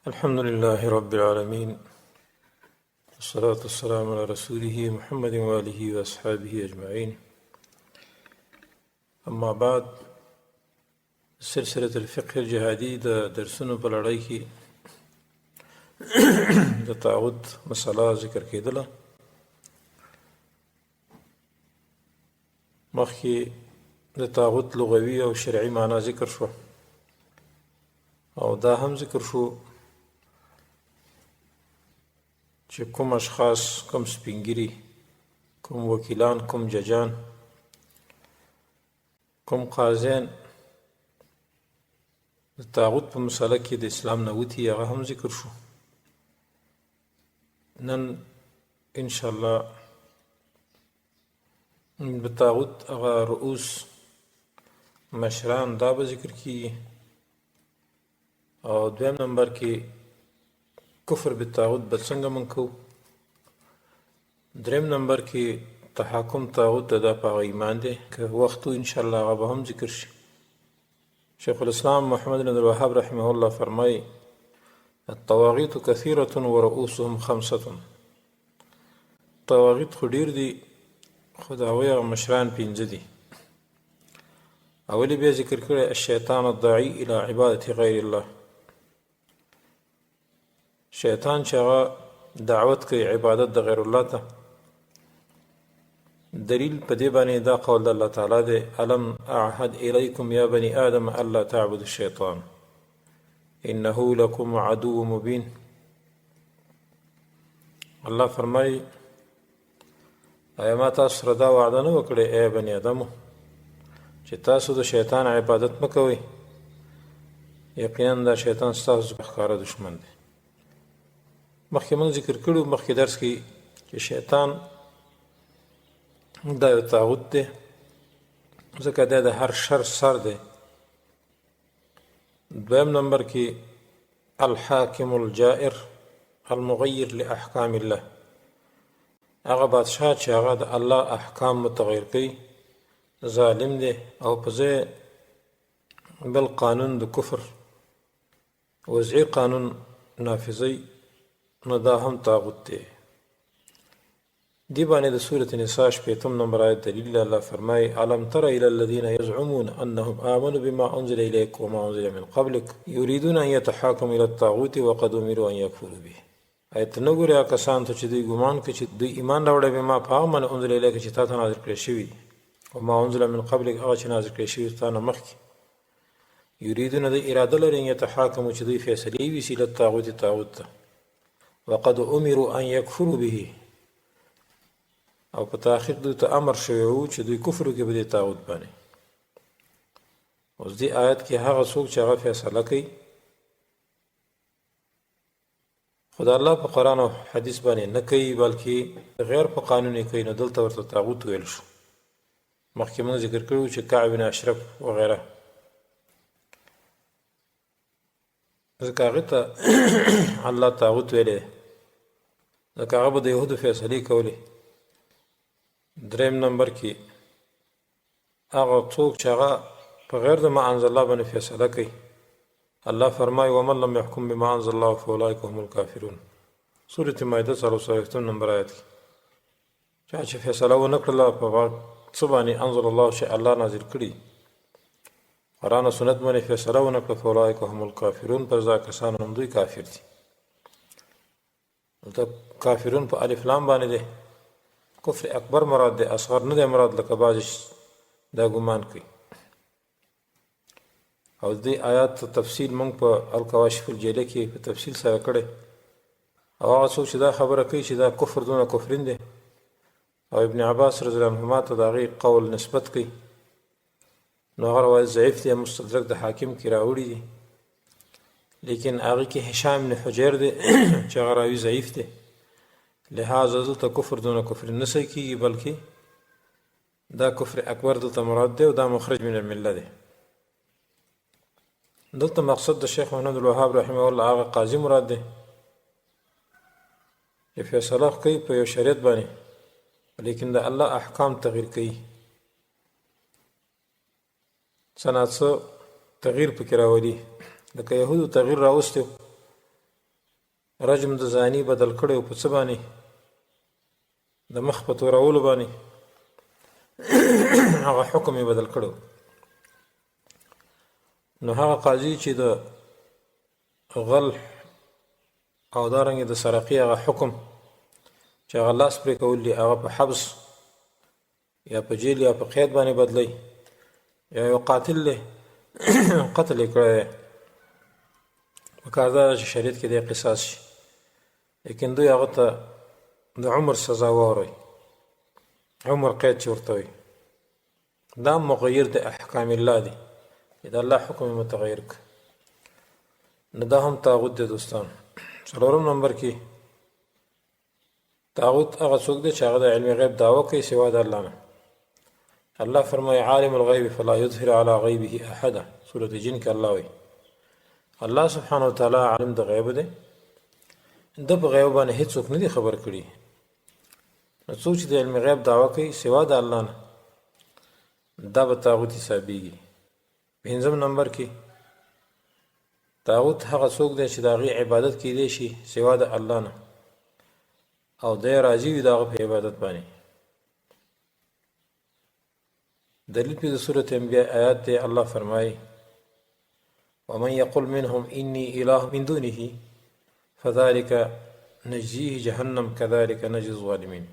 الحمد لله رب العالمين، والصلاة والسلام على رسوله محمد وآله وأصحابه أجمعين. أما بعد، سلسلة الفقه الجهادي د درسونو په لړۍ کې د طاغوت مسله ذکر کېدله. مخکې د طاغوت لغوي او شرعي معنا ذکر شوه، او دا هم ذکر شو چې کوم اشخاص، کوم سپینګیري، کوم وکیلان، کوم ججان، کوم قاضیان د طاغوت په مسله کې د اسلام نه وتي، هغه هم ذکر شو. نن ان شاء الله د طاغوت هغه رؤوس مشران دا به ذکر کیږي، او دویم نمبر کې کفر بالطاغوت به څنګه مونږ کوو، دریم نمبر کې تحاکم طاغوت ته دا په هغه ایمان دی، که وخت و انشاءالله هغه به هم ذکر شي. شیخ الاسلام محمد بن عبدالوهاب رحمه الله فرمایي: الطواغیت کثیرة ورؤوسهم خمسة. طواغیت خو ډیر دي، خو د هغوی هغه مشران پنځه دي. اول یې بیا ذکر کړی: الشیطان الداعي الی عبادة غیر الله. شیطان چې هغه دعوت کوي عبادت د غیر الله ته، دلیل په دې باندې دا قول د الله تعالی دی: الم اعهد الیکم یا بني آدم الا تعبدوا الشیطان انه لکم عدو مبین. الله فرمایي: آیا ما تاسو سره دا وعده نه وکړې ای بني آدمو چې تاسو د شیطان عبادت مه کوئ، یقینا دا شیطان ستاسو ښکاره دښمن دی. مخکې موږ ذکر کړو مخکې درس کې چې شیطان دا یو طاغوت دی، ځکه دا د هر شر سر دی. دویم نمبر کې الحاکم الجائر المغیر لأحکام الله، هغه بادشاه چې هغه د الله احکام متغیر کوي، ظالم دی او په ځای بل قانون د کفر وضعي قانون نافذوي، نو دا هم طاغوت دی. دې باندې د سورة نساء شپېتم نمبر آیت دلیل دی. الله فرمایي: الم تر الى الذين يزعمون انهم آمنوا بما انزل اليك وما انزل من قبلك يريدون ان يتحاكموا الى الطاغوت وقد امروا ان يكفروا به. آیا ته نه ګورې هغه کسان ته چې دوی ګمان کوي چې دوی ایمان راوړی بما په هغه باندې انزل الیک چې تا ته نازل کړی شوي دي، وما انزل من قبلک هغه چې نازل کړی شوي ستا نه مخکې، یریدون دوی اراده لري ان یتحاکمو چې دوی فیصلې ویسي له طاغوت طاغوت ته، وقد امروا ان یکفروا به، او په تحقیق دوی ته امر شوی وو چې دوی کفر وکړي په دې طاغوت باندې. اوس دې آیت کې هغه څوک چې هغه فیصله کوي خو د الله په قرآن او حدیث باندې نه کوي، بلکې غیر په قانون یې کوي، نو دلته ورته طاغوت ویل شو. مخکې موږ ذکر کړو چې کعب بن اشرف وغیره، ځکه هغه ته الله طاغوت ویلی، ځکه هغه به د یهودو فیصلې کولې. دریم نمبر کې هغه څوک چې هغه په غیر د ما انزل الله باندې فیصله کوي، الله فرمایي: ومن لم يحكم بما انزل الله فاولئک هم الکافرون. سورة مائده 44 نمبر آیت کې چا چې فیصله ونه کړله په څه باندې انزل الله چې الله نازل کړي، قرآن او سنت باندې فیصله ونه کړه، فاولئک هم الکافرون، پر دا کسان هم دوی کافر دي. دلته کافرون په الف لام باندې دی، کفر اکبر مراد دی، اصغر نه دی مراد، لکه بعضې دا ګمان کوي. او دې آیات تفصیل موږ په الکواشف الجیله کې په تفصیل سره کړی. او هغه څوک چې دا خبره کوي چې دا کفر دونه کفرین دی، او ابن عباس رضی الله عنهما ته د هغې قول نسبت کوي، نو هغه روایت ضعیف دی، مستدرک د حاکم کې راوړي دي، لیکن هغه کې هشام بن حجیر دی چې هغه راوي ضعیف دی، لهذا دلته کفر دونه کفر نه صحیح کېږي، بلکې دا کفر اکبر دلته مراد دی او دا مخرج من المله دی. دلته مقصد د شیخ محمد الوهاب رحمه الله هغه قاضي مراد دی چې فیصله کوي په یو شریعت باندې، لیکن د الله احکام تغییر کوي، څه ناڅه تغییر پکې راولي، لکه یهودو تغییر راوستی. رجم د زانی بدل کړی په څه باندې؟ د مخ په تورولو باندې هغه حکم یې بدل کړو. نو هغه قاضي چې د غل او دارنګه د سرقې هغه حکم چې هغه لاس پرې کول دي، هغه په حبس یا په جیل یا په قید باندې بدلی، یا یو قاتل دی قتل یې کړی دی، پکار دا چې شریعت کې دی قصاص شي، لیکن دوی هغه ته د عمر سزا واوروي، عمر قید چې ورته وي. دا مغیر د احکام الله دی چې د الله حکم یې متغیر کړ، نو دا هم طاغوت دی دوستان. څلورم نمبر کې طاغوت هغه څوک دی چې هغه د علم غیب دعوه کوي سوا د الله نه. الله فرمایي عالم الغیب فلا یظهر علی غیبه احدا، سورة جن کې الله وایي الله سبحانه وتعالی عالم د غیب دی، ده په غیب باندې هیڅوک نه دی خبر کړي. نو څوک چې د علم غیب دعوه کوي سوا د الله نه، دا به طاغوت حسابیږي. پنځم نمبر کې طاغوت هغه څوک دی چې د هغې عبادت کیدی شي سوا د الله نه، او دی راضي وي د هغه په عبادت باندې. دلیل په د سورة انبیاء آیات دی، الله فرمایي ومن يقل منهم إني إله من دونه فذلك نجزيه جهنم كذلك نجزي الظالمين.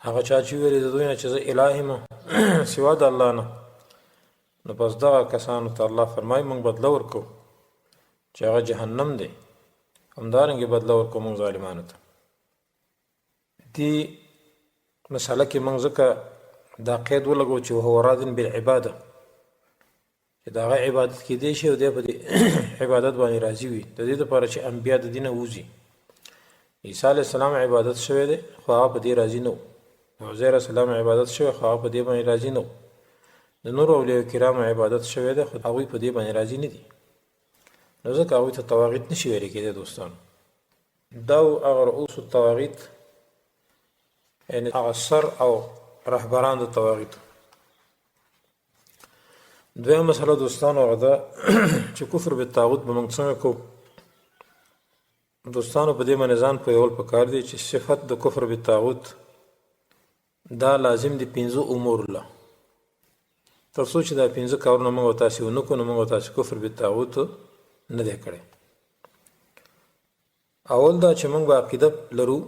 هغه چا چې ویلي د دوی نه چې زه اله یم سوا د الله نه، نو پس دغه کسانو ته الله فرمایي موږ بدله ورکوو چې هغه جهنم دی، همدارنګه بدله ورکوو موږ ظالمانو ته. دې مسله کې موږ ځکه دا قید ولګو چې هو راض بالعباده، چې د هغه عبادت کېدی شي او دی په دې عبادت باندې راضي وي، د دې لپاره چې انبیا د دینه وځي. عیسی علیه السلام عبادت شوی دی خو هغه په دې راضي نه و، عزیر علیه السلام عبادت شوی خو هغه په دې باندې راضي نه و، د نورو اولیاء کرامو عبادت شوی دی خو هغوی په دې باندې راضي نه دي، نو ځکه هغوی ته طواغیت نشي ویل کېدی دوستانو. دا و هغه رؤوس الطواغیت، یعنې هغه سر او رهبران د طواغیتو. دویمه مسله دوستانو هغه ده چې کفر بالطاغوت به موږ څنګه کوو. دوستانو په دې باندې ځان پوهول پکار دی چې صفت د کفر بالطاغوت دا لازم دی پنځو امور له، تر څو چې دا پنځه کارونه موږ او تاسې ونه کړو نو موږ او تاسې کفر بالطاغوت نه دی کړی. اول دا چې موږ به عقیده لرو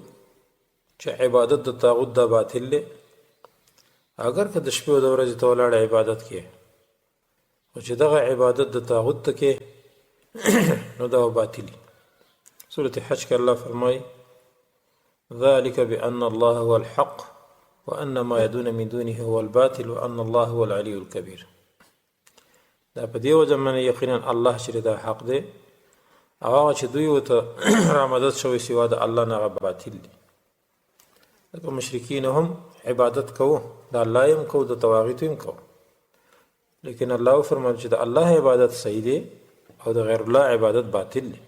چې عبادت د طاغوت دا باطل دی، اگر که د شپې او د ورځې ته ولاړ عبادت کې، خو چې دغه عبادت د طاغوت ته کې نو دا باطل دی. سورة حج کې الله فرمایي ذلك بأن الله هو الحق وأن ما يدون من دونه هو الباطل وأن الله هو العلي الكبير. دا په دې وجه باندې یقینا الله چې دا حق دی او هغه چې دوی ورته رامدد شوی سوا د الله نه هغه باطل دی. لکه مشرکین هم عبادت کوو، د الله یې هم کوو، د طواغیتو یې هم کوو، لیکن الله وفرمایل چې د الله عبادت صحیح دی او د غیر الله عبادت باطل دی.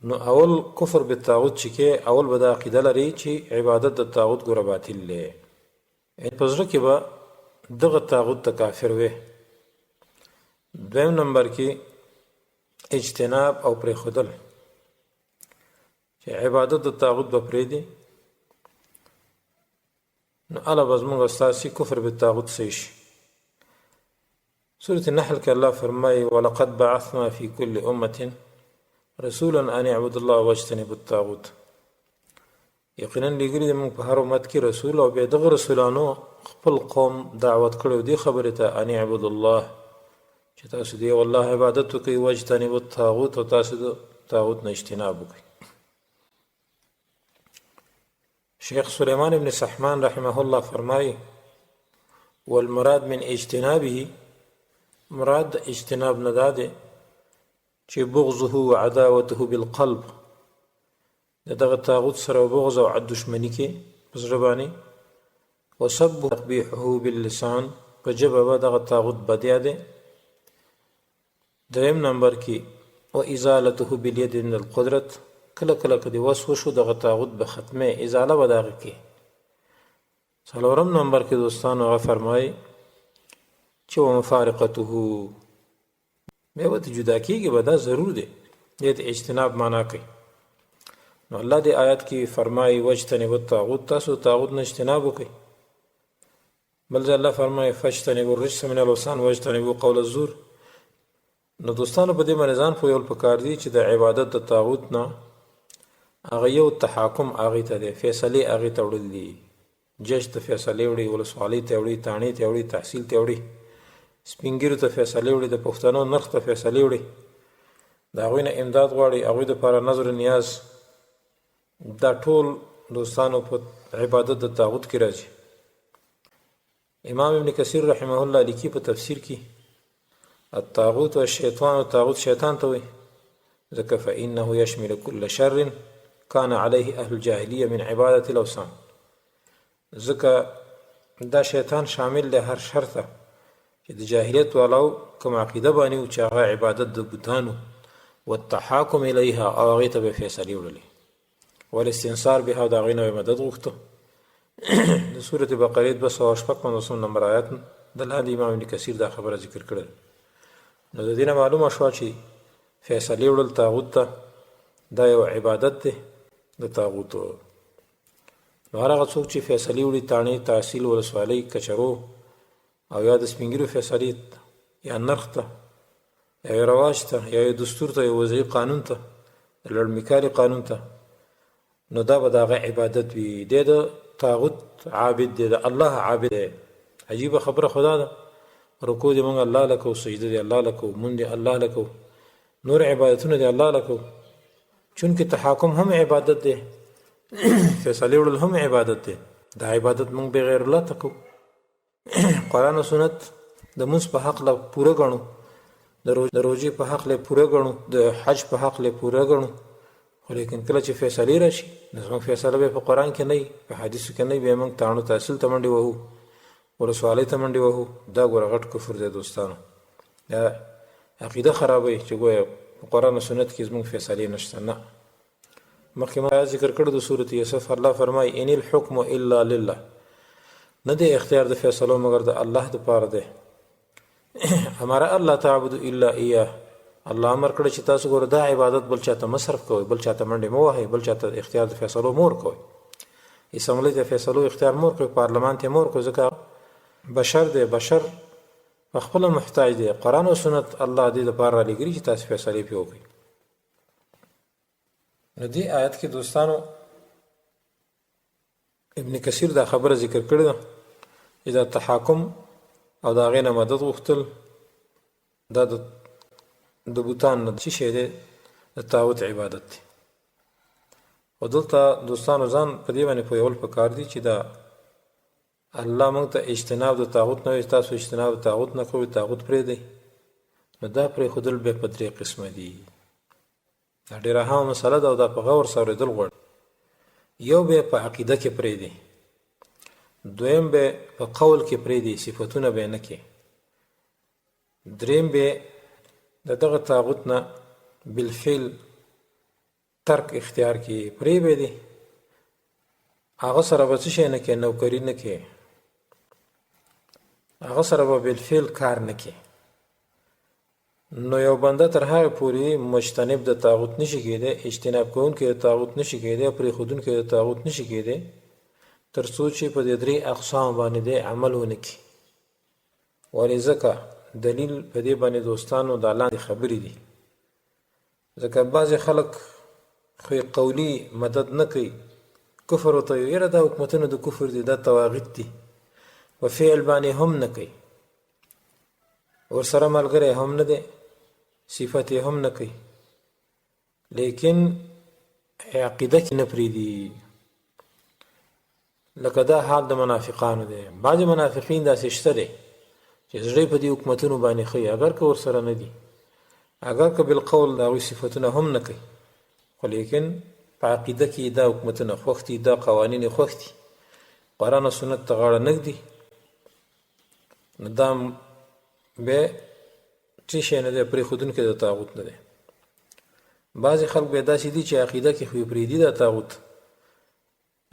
نو اول کفر بالطاغوت چې کې اول به دا عقیده لري چې عبادت د طاغوت ګوره باطل دی، په زړه کې به دغه طاغوت ته کافر وي. دویم نمبر کې اجتناب او پرېښودل، چې عبادت د طاغوت به پرېږدي نو اله به زموږ ستاسې کفر بالطاغوت صحیح شي. سورة النحل کې الله فرمایي ولقد بعثنا في كل أمة رسولا أن اعبدوا الله واجتنبوا الطاغوت. یقینا لېږلي دي موږ په هر امت کې رسول، او بیا دغه رسولانو خپل قوم دعوت کړی و دې خبرې ته أن اعبدوا الله، چې تاسو د یو الله عبادت وکړئ، واجتنبوا الطاغوت، او تاسو د طاغوت نه اجتناب وکړئ. شیخ سلیمان ابن سحمان رحمه الله فرمایي والمراد من اجتنابه، مراد د اجتناب نه دا دی چې بغضه وعداوته بالقلب، د دغه طاغوت سره بغض او دښمني کې په زړه باندې، وسب تقبیحه باللسان، په ژبه به دغه طاغوت بد یادی. دریم نمبر کې و ازالته بالید من القدرت، کله کله که دې وس وشو دغه طاغوت به ختمې، ازاله به د هغه کې. څلورم نمبر کې دوستانو هغه فرمایي چې ومفارقته، بیا به جدا کیږي به، دا ضرور دی. دې ته اجتناب معنا کوي. نو الله دې آیات کې فرمایي واجتنبوا الطاغوت، تاسو طاغوت نه اجتناب وکړئ. بل ځای الله فرمایي فاجتنبوا الرجس من الاوثان واجتنبوا قول الزور. نو دوستانو په دې باندې ځان پوهول پکار دي چې د عبادت د طاغوت نه هغه یو تحاکم هغې ته دی، فیصلې هغې ته وړل دي. جج ته فیصلې وړي، ولسوالۍ ته وړي، تاڼې ته وړي، تحصیل ته وړي، سپینګیرو ته فیصلې وړي، د پښتنو نرخ ته فیصلې وړي، د هغوی نه امداد غواړي، هغوی دپاره نظر نیاز. دا ټول دوستانو په عبادت د طاغوت کې راځي. امام ابن کثیر رحمه الله لیکي په تفسیر کې الطاغوت والشیطان، طاغوت شیطان ته وایي، ځکه فإنه يشمل كل شر كان عليه أهل الجاهلية من عبادة الأوثان، ځکه دا شیطان شامل دی هر شر ته چې د جاهلیت والاو کوم عقیده باندې و چې هغه عبادت د بتانو والتحاکم الیها، او هغې ته به فیصلې وړلې، والاستنصار بها، د هغې نه به مدد غوښته. د سورة بقرې 256 نمبر آیات د لاندې امام ابن کثیر دا خبره ذکر کړل. نو د دې نه معلومه شوه چې فیصلې وړل طاغوت ته دا یو عبادت دی د طاغوت. نو هر هغه څوک چې فیصلې وړي تاڼې، تحصیل، ولسوالۍ، کچرو او یا د سپینګیرو فیصلې یا نرخ ته یا یو رواج ته یا یو دستور ته، یو وضعي قانون ته، د لړمیکاري قانون ته، نو دا به د هغه عبادت وي. دی د طاغوت عابد دی، د الله عابد دی. عجیبه خبره خدا ده، رکوع دې موږ الله له کوو، سجده دې الله له کوو، مونږ دې الله له کوو، نور عبادتونه دې الله له کوو. چونکه تحاکم هم عبادت دی، فیصلې وړل هم عبادت دی، دا عبادت موږ بغیر الله ته کوو. قرآن او سنت د مونځ په حق له پوره ګڼو، د روژې په حق له پوره ګڼو، د حج په حق له پوره ګڼو، خو لیکن کله چې فیصلې راشي نو زموږ فیصله بیا په قرآن کې نه وي، په حدیثو کې نه وي، بیا موږ تاڼو تحصیل ته منډې وهو، ولسوالۍ ته منډې وهو. دا ګوره غټ کفر دی دوستانو، دا عقیده خرابوي چې ګویا په قرآن او سنت کې زموږ فیصلې نشته. نه، مخکې ما ذکر کړو د سورة یوسف، الله فرمایي ان الحکم الا لله، نه دی اختیار د فیصلو مګر د الله دپاره دی. امر الله تعبد الا ایاه، الله امر کړی چې تاسو ګوره دا عبادت بل چاته مه صرف کوئ، بل چاته منډې مه وهئ، بل چاته اختیار د فیصلو مه ورکوئ، اسمبلۍ ته فیصلو اختیار مه ورکوئ، پارلمان ته مه ورکوئ، ځکه بشر دی، بشر په خپله محتاج دی. قرآن او سنت الله دې دپاره رالیږلي چې تاسو فیصلې پرې وکړئ. نو دې آیت کې دوستانو ابن کثیر دا خبره ذکر کړې ده چې دا تحاکم او د هغې نه مدد غوښتل دا د بوتان نه څه شی دی، د طاغوت عبادت دی. او دلته دوستانو ځان په دې باندې پوهول پکار دي چې دا الله موږ ته اجتناب د طاغوت نه وایي، تاسو اجتناب د طاغوت نه کوئ، طاغوت پرېږدئ. نو دا پرېښودل بیا په درې قسمه دي. دا ډېره اهمه مسله ده او دا په غور سره اورېدل غواړي. یو به په عقیده کې پرېږدي، دویم به په قول کې پرېږدي، صفتونه به نه کې، دریم به د دغه طاغوت نه بالفعل ترک اختیار کې پرې به دی، هغه سره به څه شی نه کې، نوکري نه کې، هغه سره به بالفعل کار نه کې. نو یو بنده تر هغې پورې مجتنب د طاغوت نشي کېدی، اجتناب کوونکی د طاغوت نشي کېدی، پرېښودونکی د طاغوت نشي کېدی، تر څو چې په دې درې اقسام باندې دی عمل ونه کړي. ولې؟ ځکه دلیل په دې باندې دوستانو دا لاندې خبرې دي. ځکه بعضې خلک خو یې قولي مدد نه کوي، کفر ورته وایي، یاره دا حکومتونه د کفر دي، دا طواغیت دي، په فعل باندې هم نه کوي، ورسره ملګری هم نه دی، صفت یې هم نه کوي، لیکن عقیده کې نه پرېږدي. لکه دا حال د منافقانو دی. بعضې منافقین داسې شته دی چې زړه په دې حکومتونو باندې ښیي، اګر که ورسره نه دي، اګر که بالقول د هغوی صفتونه هم نه کوي، خو لیکن په عقیده کې دا حکومتونه خوښ دي، دا قوانین یې خوښ دي، قرآن او سنت ته غاړه نه ږدي، نو دا به څه شی نه دی، پرېښودونکی د طاغوت نه دی. بعضې خلک بیا داسې دي چې عقیده کې خو یې پرېږدي دا طاغوت،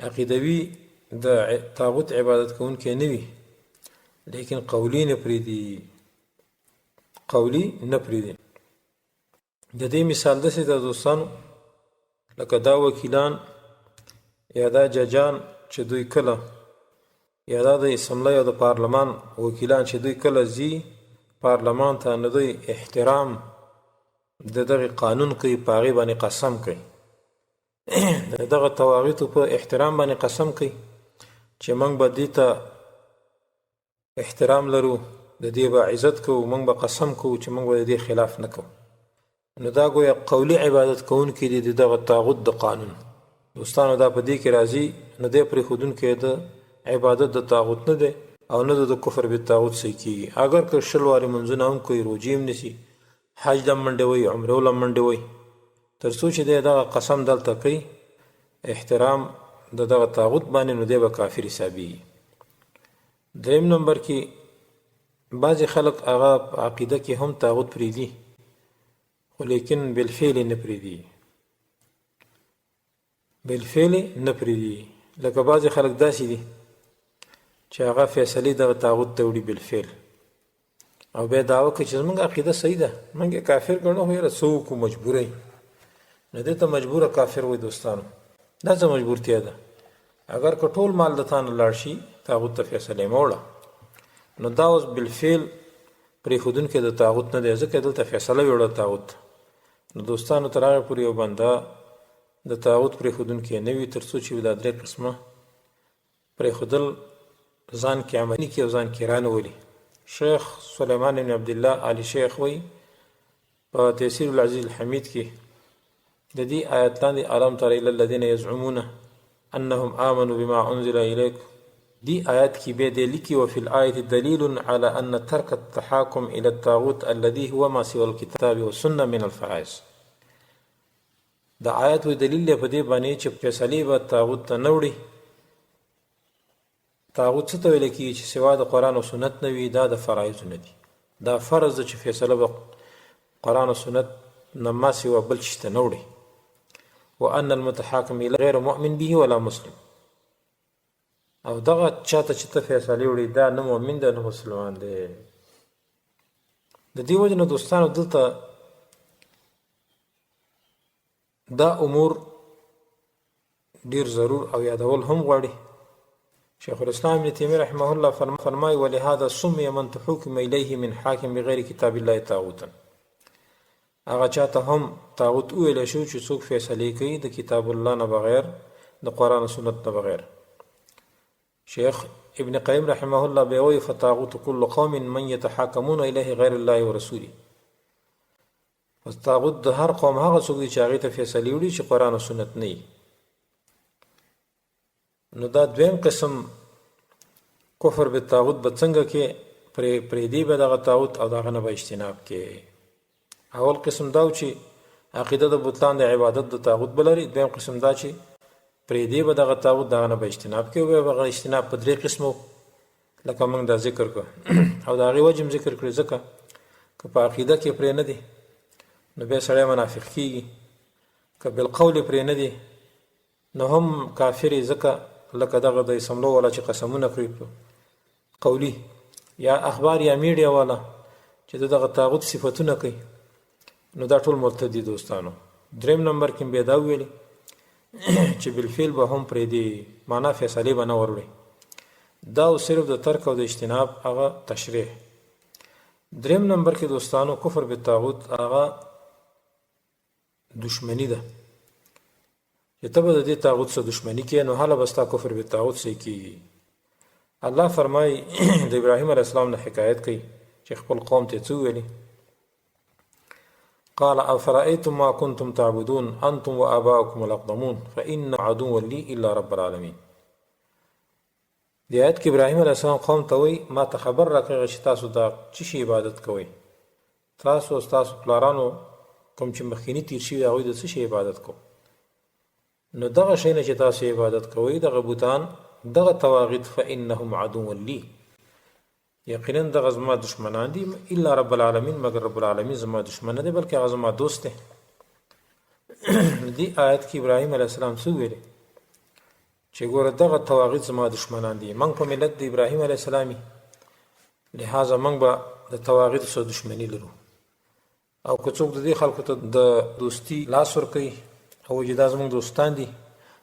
عقیدوي د طاغوت عبادت کوونکی نه وي، لیکن قولي نه پرېږدي، قولي نه پرېږدي. د دې مثال داسې ده دوستانو، لکه دا وکیلان یا دا ججان چې دوی کله، یا دا د اسمبلی او د پارلمان وکیلان چې دوی کله ځي پارلمان ته، نو دوی احترام د دغه قانون کوي، په هغې باندې قسم کوي، د دغه طواغیتو په احترام باندې قسم کوي چې موږ به دې ته احترام لرو، د دې به عزت کوو، موږ به قسم کوو چې موږ به د دې خلاف نه کوو. نو دا ګویا قولي عبادت کوونکي دي د دغه طاغوت د قانون. دوستانو دا په دې کې راځي، نو دی پرېښودونکی د عبادت د طاغوت نه دی او نه د کفر بالطاغوت صحیح کېږي. اګر که 20 وارې لمونځونه هم کوي، روژې هم نیسي، حج له هم منډې وهي، عمرې له هم منډې وهي، تر څو چې دی دغه قسم دلته کوي احترام د دغه طاغوت باندې، نو دی به کافر حسابېږي. دریم نمبر کې بعضې خلک هغه په عقیده کې هم طاغوت پرېږدي، خو لیکن بالفعل نه پرېږدي، بالفعل نه پرېږدي. لکه بعضې خلک داسې دي چې هغه فیصلې دغه طاغوت ته وړي بالفعل، او بیا دعوه کوي چې زموږ عقیده صحیح ده، موږ یې کافر ګڼو، خو یاره څه وکړو مجبوره یې. نو دې ته مجبوره کافر وایي دوستانو، دا څه مجبورتیا ده؟ اګر که ټول مال د تا نه لاړ شي طاغوت ته فیصلې مه وړه. نو دا اوس بالفعل پرېښودونکی د طاغوت نه دی، ځکه دلته فیصله ویوړه طاغوت ته. نو دوستانو تر هغې پورې یو بنده د طاغوت پرېښودونکی نه وي تر څو چې دا درې قسمه پرېښودل ځان کې عملي کړي او ځان کې رانه ولي. شیخ سلیمان بن عبدالله آل شیخ وایي په تیسیر العزیز الحمید کې د دې آیت لاندې الم تر الی الذین یزعمون انهم آمنوا بما انزل الیک، دې آیت کې بیا دی لیکي وفي الآیة دلیل علی ان ترک التحاکم الی الطاغوت الذي هو ما سوى الکتاب والسنة من الفرائض. دا آیت وایي دلیل دی په دې باندې چې فیصلې به طاغوت ته نه وړي. طاغوت څه ته ویل کېږي؟ چې سوا د قرآن او سنت نه وي، دا د فرایضو نه دي. دا فرض ده چې فیصله به قرآن او سنت نه ما سوا بل شي ته نه وړي. وأن المتحاکم الیه غیر مؤمن به ولا مسلم، او دغه چاته چې ته فیصلې وړي دا نه مؤمن دی نه مسلمان دی. د دې وجې نه دوستانو دلته دا امور ډیر ضرور او یادول هم غواړي. شیخ الاسلام ابن تیمیه رحمه الله فرمایي ولهذا سمي من تحکم الیه من حاکم بغیر کتاب الله طاغوتا. هغه چاته هم طاغوت وویلی شو چې څوک فیصلې کوي د کتاب الله نه بغیر، د قرآن او سنت نه بغیر. شیخ ابن قیم رحمه الله بیا وایي فطاغوت کل قوم من یتحاکمون الیه غیر الله ورسوله. پس طاغوت د هر قوم هغه څوک دی چې هغې ته فیصلې وړي چې قرآن او سنت نه وي. نو دا دویم قسم کفر بالطاغوت به څنګه کې پرېږدي به دغه طاغوت او د هغه نه به اجتناب کې. اول قسم دا و چې عقیده د بطلان د عبادت د طاغوت به لري. دویم قسم دا چې پرېږدي به دغه طاغوت، د هغه نه به اجتناب کې. او بیا به هغه اجتناب په درې قسمو لکه موږ دا ذکر کړو او د هغې وجه هم ذکر کړې، ځکه که په عقیده کې پرې نه دی نو بیا سړی منافق کېږي، که بالقول پرې نه دی نو هم کافر یې، ځکه لکه دغه د اسمبلو والا چې قسمونه کوي په قولي، یا اخبار یا میډیا والا چې د دغه طاغوت صفتونه کوي، نو دا ټول مرتد دي دوستانو. دریم نمبر کې بیا دا وویلې چې بالفعل به هم پرېږدي، معنا فیصلې به نه وروړي. دا او صرف د ترک او د اجتناب هغه تشریح. دریم نمبر کې دوستانو کفر بالطاغوت هغه دشمنی ده چې ته به د دې طاغوت سره دشمنی کې، نو هله به ستا کفر بالطاغوت صحیح کېږي. الله فرمایي د ابراهیم علیه السلام نه حکایت کوي چې خپل قوم ته یې څه وویلې؟ قال افرأيتم ما كنتم تعبدون انتم وآباؤكم الاقدمون فإن عدو لي الا رب العالمين. دی آیت کې ابراهیم علیه السلام قوم ته وایي ما ته خبر راکړی چې تاسو دا څه شي عبادت کوئ، تاسو او ستاسو پلارانو کوم چې مخکیني تیر شوي هغوی د څه شي عبادت کوو؟ نو دغه شی نه چې تاسو عبادت کوئ دغه بوتان دغه طواغیت فإنهم عدو لي، یقینا دغه زما دشمنان دي، الا رب العالمین، مګر رب العالمین زما دشمن نه دی بلکې هغه زما دوست دی. دې آیت کې ابراهیم علیه السلام څه وویلې؟ چې ګوره دغه طواغیت زما دشمنان دي، موږ په ملت د ابراهیم علیه السلام، لهذا موږ به د طواغیتو سره دشمني لرو. او که څوک د دې خلکو ته د دوستي لاس ورکوي او وایي چې دا زموږ دوستان دي،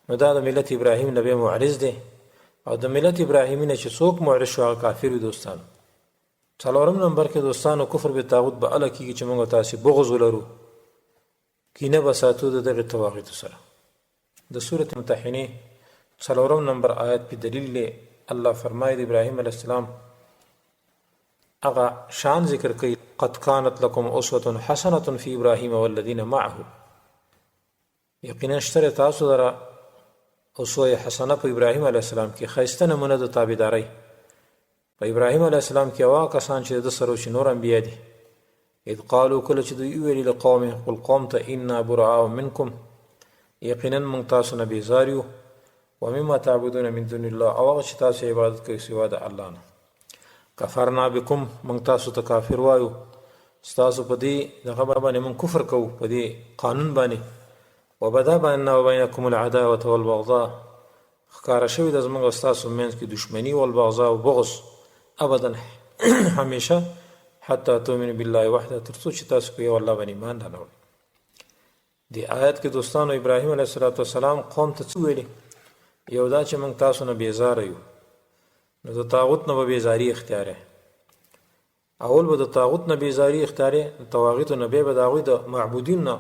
نو دا د ملت ابراهیم نه بیا معرض دی، او د ملت ابراهیمي نه چې څوک معرض شو هغه کافر وي دوستانو. څلورم نمبر کې دوستانو کفر به طاغوت به اله کېږي چې موږ تاسې بغض ولرو، کینه به ساتو د دغې طواغیتو سره. د سورة ممتحنې څلورم نمبر آیت په دلیل دی، الله فرمایي د ابراهیم علیه السلام هغه شان ذکر کوي، قد کانت لکم اسوة حسنة فی ابراهیم والذین معه، یقینا شته تاسو لره اسوه حسنه په ابراهیم علیه السلام کې، ښایسته نمونه د تابعدارۍ په ابراهیم علیه السلام کې، هغه کسان چې د ده سره وو چې نور انبیا دي. اذ قالو، کله چې دوی وویلې لقومهم، خپل قوم ته، انا براء منکم، یقینا موږ تاسو نه بیزار یو، ومما تعبدون من دون الله، او هغه چې تاسو عبادت کوئ سوا د الله نه، کفرنا بكم، موږ تاسو ته کافر وایو، ستاسو په دې دغه باندې موږ کفر کوو، په دې قانون باندې. وبدا بیننا وبینکم العداوة والبغضاء، ښکاره شوې ده زموږ او ستاسو منځ کې دښمني، والبغضاء او بغض، ابدا همیشه، حتی تؤمنو بالله وحده، تر څو چې تاسو په یو الله باندې ایمان رانه وړئ. دې آیت کې دوستانو ابراهیم علیه السلام قوم ته څه ویلي؟ یو دا چې موږ تاسو نه بیزاره یو، نو د طاغوت نه به بیزاری اختیاره، اول به د طاغوت نه بیزاری اختیارې، د طواغیتو نه، بیا به د هغوی د معبودین نه،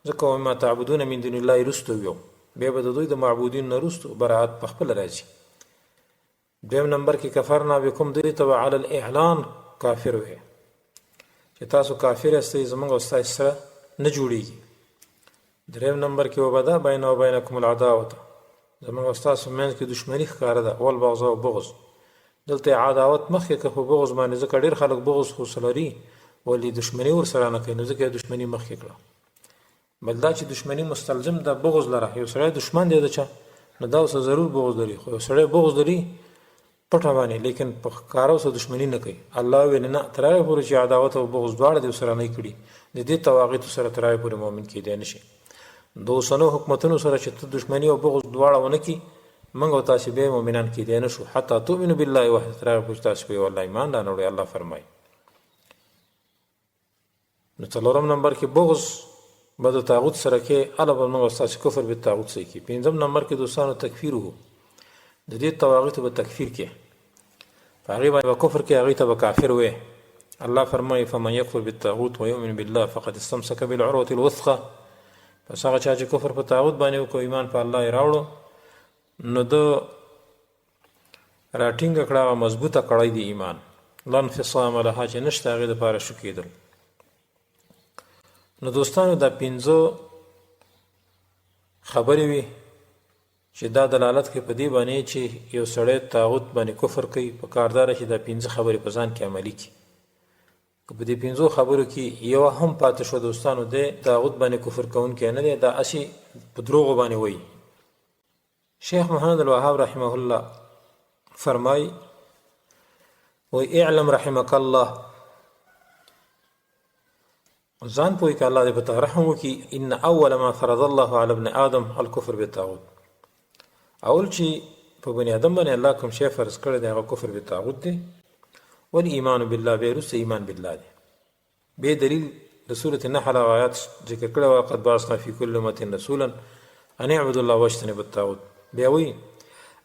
ځکه ومما تعبدون من دون الله وروسته ویو، بیا به د دوی د معبودین نه وروسته براعت په خپله راځي. دویم نمبر کې کفرنا بكم، دوی ته به علی الاعلان کافر وي چې تاسو کافر یاستئ، زموږ او ستاسو سره نه جوړیږي. دریم نمبر کې وبدا بین او بینکم العداوة، زموږ او ستاسو منځ کې دښمني ښکاره ده، والبغضاء او بغض. دلته یې عداوت مخکې که په بغض باندې، ځکه ډېر خلک بغض خو سره لري ولې دښمني ورسره نه کوي، نو ځکه یې دښمني مخکې کړه. بل دا چې دښمني مستلزم ده بغض لره، یو سړی دښمن دی د چا، نو دا ورسره ضرور بغض لري، خو یو سړی بغض لري پټه باندې، لیکن په ښکاره ورسره دښمني نه کوي. الله ویل نه، تر هغې پورې چې عداوت او بغض دواړه دې ورسره نه کړي، د دې طواغیتو سره تر هغې پورې مؤمن کېدی نه شي. د اوسنو حکومتونو سره چې ته دښمني او بغض دواړه ونه کړي، موږ او تاسې بیا مؤمنان کېدی نه شو، حتی تؤمنو بالله وحده، تر هغې پورې چې تاسې په یو الله ایمان رانه وړئ. الله فرمایي. نو څلورم نمبر کې بغض به د طاغوت سره کې، اله به موږ ستاسو کفر به طاغوت سره کې. پنځم نمبر کې دوستانو تکفیر وو، د دې طواغیت به تکفیر کې، په هغې باندې به کفر کې، هغې ته به کافر وې. الله فرمایي فمن یکفر بالطاغوت ویؤمن بالله فقد استمسک بالعروة الوثقى. پس هغه چا چې کفر په طاغوت باندې وکړو، ایمان په الله یې راوړو، نو ده راټینګه کړه هغه مضبوطه کړی دی ایمان، لا انفصام لها، چې نشته هغې دپاره شو کېدل. نو دوستانو دا پنځه خبرې وي چې دا دلالت کوي په دې باندې چې یو سړی طاغوت باندې کفر کوي، په کار دا ده چې دا پنځه خبرې په ځان کې عملي کړي. که په دې پنځو خبرو کې یوه هم پاتې شوه دوستانو، دی طاغوت باندې کفر کوونکی نه دی، دا هسې په دروغو باندې وایي. شیخ محمد الوهاب رحمه الله فرمای و اعلم رحمك الله، ځان پوهی که الله دې په تا رحم وکړي، ان اول ما فرض الله على ابن آدم الكفر بالطاغوت. اول چې په بني آدم باندې الله کوم شی فرض کړی دی هغه کفر بالطاغوت دی، والایمان بالله، بیا وروسته ایمان بالله دی. بیا دلیل د سورة النحل هغه آیات ذکر کړی و، قد بعثنا فی کل امة رسولا ان اعبدوا الله واجتنبوا الطاغوت. بیا وایي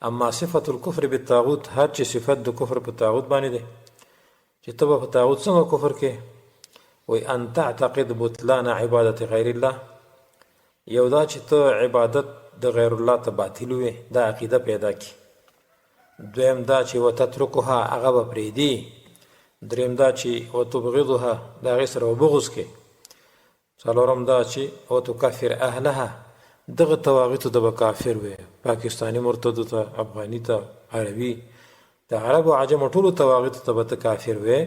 اما صفة الکفر بالطاغوت، هر چې صفت د کفر په طاغوت باندې دی چې ته به په طاغوت څنګه کفر کې، وایي ان تعتقد بطلان عبادت غیر الله، یو دا چې ته عبادت د غیر الله ته باطل وې، دا عقیده پیدا کی. دویم دا چې وتترکها، هغه به پرېږدي. دریم دا چې وتبغضها، د هغې سره به بغض کې. څلورم دا چې وتکفر اهلها، دغه طواغیتو ته به کافر وې، پاکستاني مرتدو ته، افغاني ته، عربي، د عربو عجمو ټولو طواغیتو ته به ته کافر وې،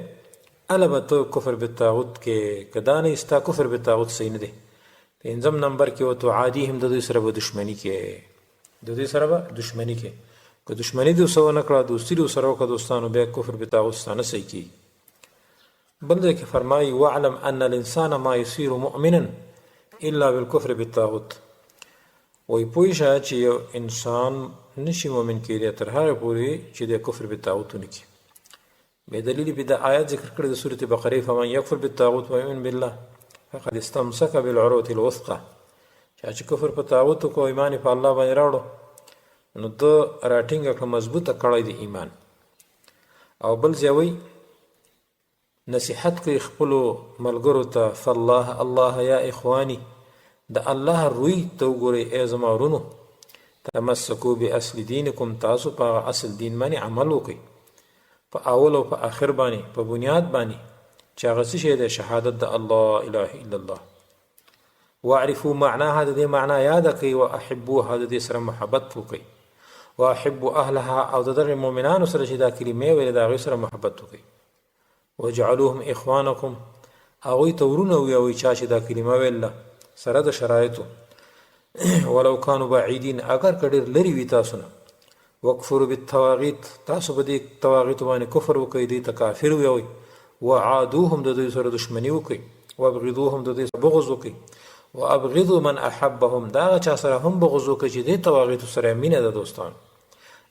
هله به ته کفر بالطاغوت کې. که دا نه ستا کفر بالطاغوت صحیح نه دی. پنځم نمبر کې وتعادیهم، د دوی سره به دښمني کې، د دوی سره به دښمني کې. که دښمني دې ورسره ونه کړه، دوستي دې ورسره وکړه دوستانو، بیا کفر بالطاغوت ستا نه صحیح کېږي. بل ځای کې فرمایي واعلم ان الانسان ما يصير مؤمنا الا بالكفر بالطاغوت. وایي پوه شه چې یو انسان نشي مؤمن کېدی تر هغې پورې چې د کفر بالطاغوت ونه کړي. بیا دلیل یې د آیات ذکر کړی د سورة بقرې، فمن یکفر بالطاغوت ویؤمن بالله. فقد استمسک بالعروة الوثقى. چا چې کفر په طاغوت وکړو، ایمان په الله باندې راوړو، نو ده راټینګه کړه، مضبوطه کړی دی ایمان. او بل ځای وایي نصیحت کوي خپلو ملګرو ته، فالله الله یا اخواني، د الله روی ته وګورئ ای زما ورونو، تمسکو باصل دینکم، تاسو په هغه اصل دین باندې عمل وکړئ، په اول او په آخر باندې، په بنیاد باندې چې هغه څه شی دی؟ شهادت د الله اله الا الله. واعرفوا معناها، د دې معنا یاده کړئ، واحبوها، د دې سره محبت وکړئ، واحبوا اهلها، او د دغه مؤمنانو سره چې دا کلمې ویلې د هغوی سره محبت وکړئ، وجعلوهم اخوانکم، هغوی ته ورونه ویوئ چا چې دا کلمه ویله سره د شرایطو، ولو کانوا بعیدین، اګر که ډېر لرې وي تاسو نه. وکفروا بالطواغیت، تاسو په دې طواغیتو باندې کفر وکړئ، دوی ته کافر ویوئ، وعادوهم، د دوی سره دښمني وکړئ، وابغضوهم، د دوی سره بغض وکړئ، وابغضوا من احبهم، دا هغه چا سره هم بغض وکړئ چې دې طواغیتو سره مینه ده دوستان.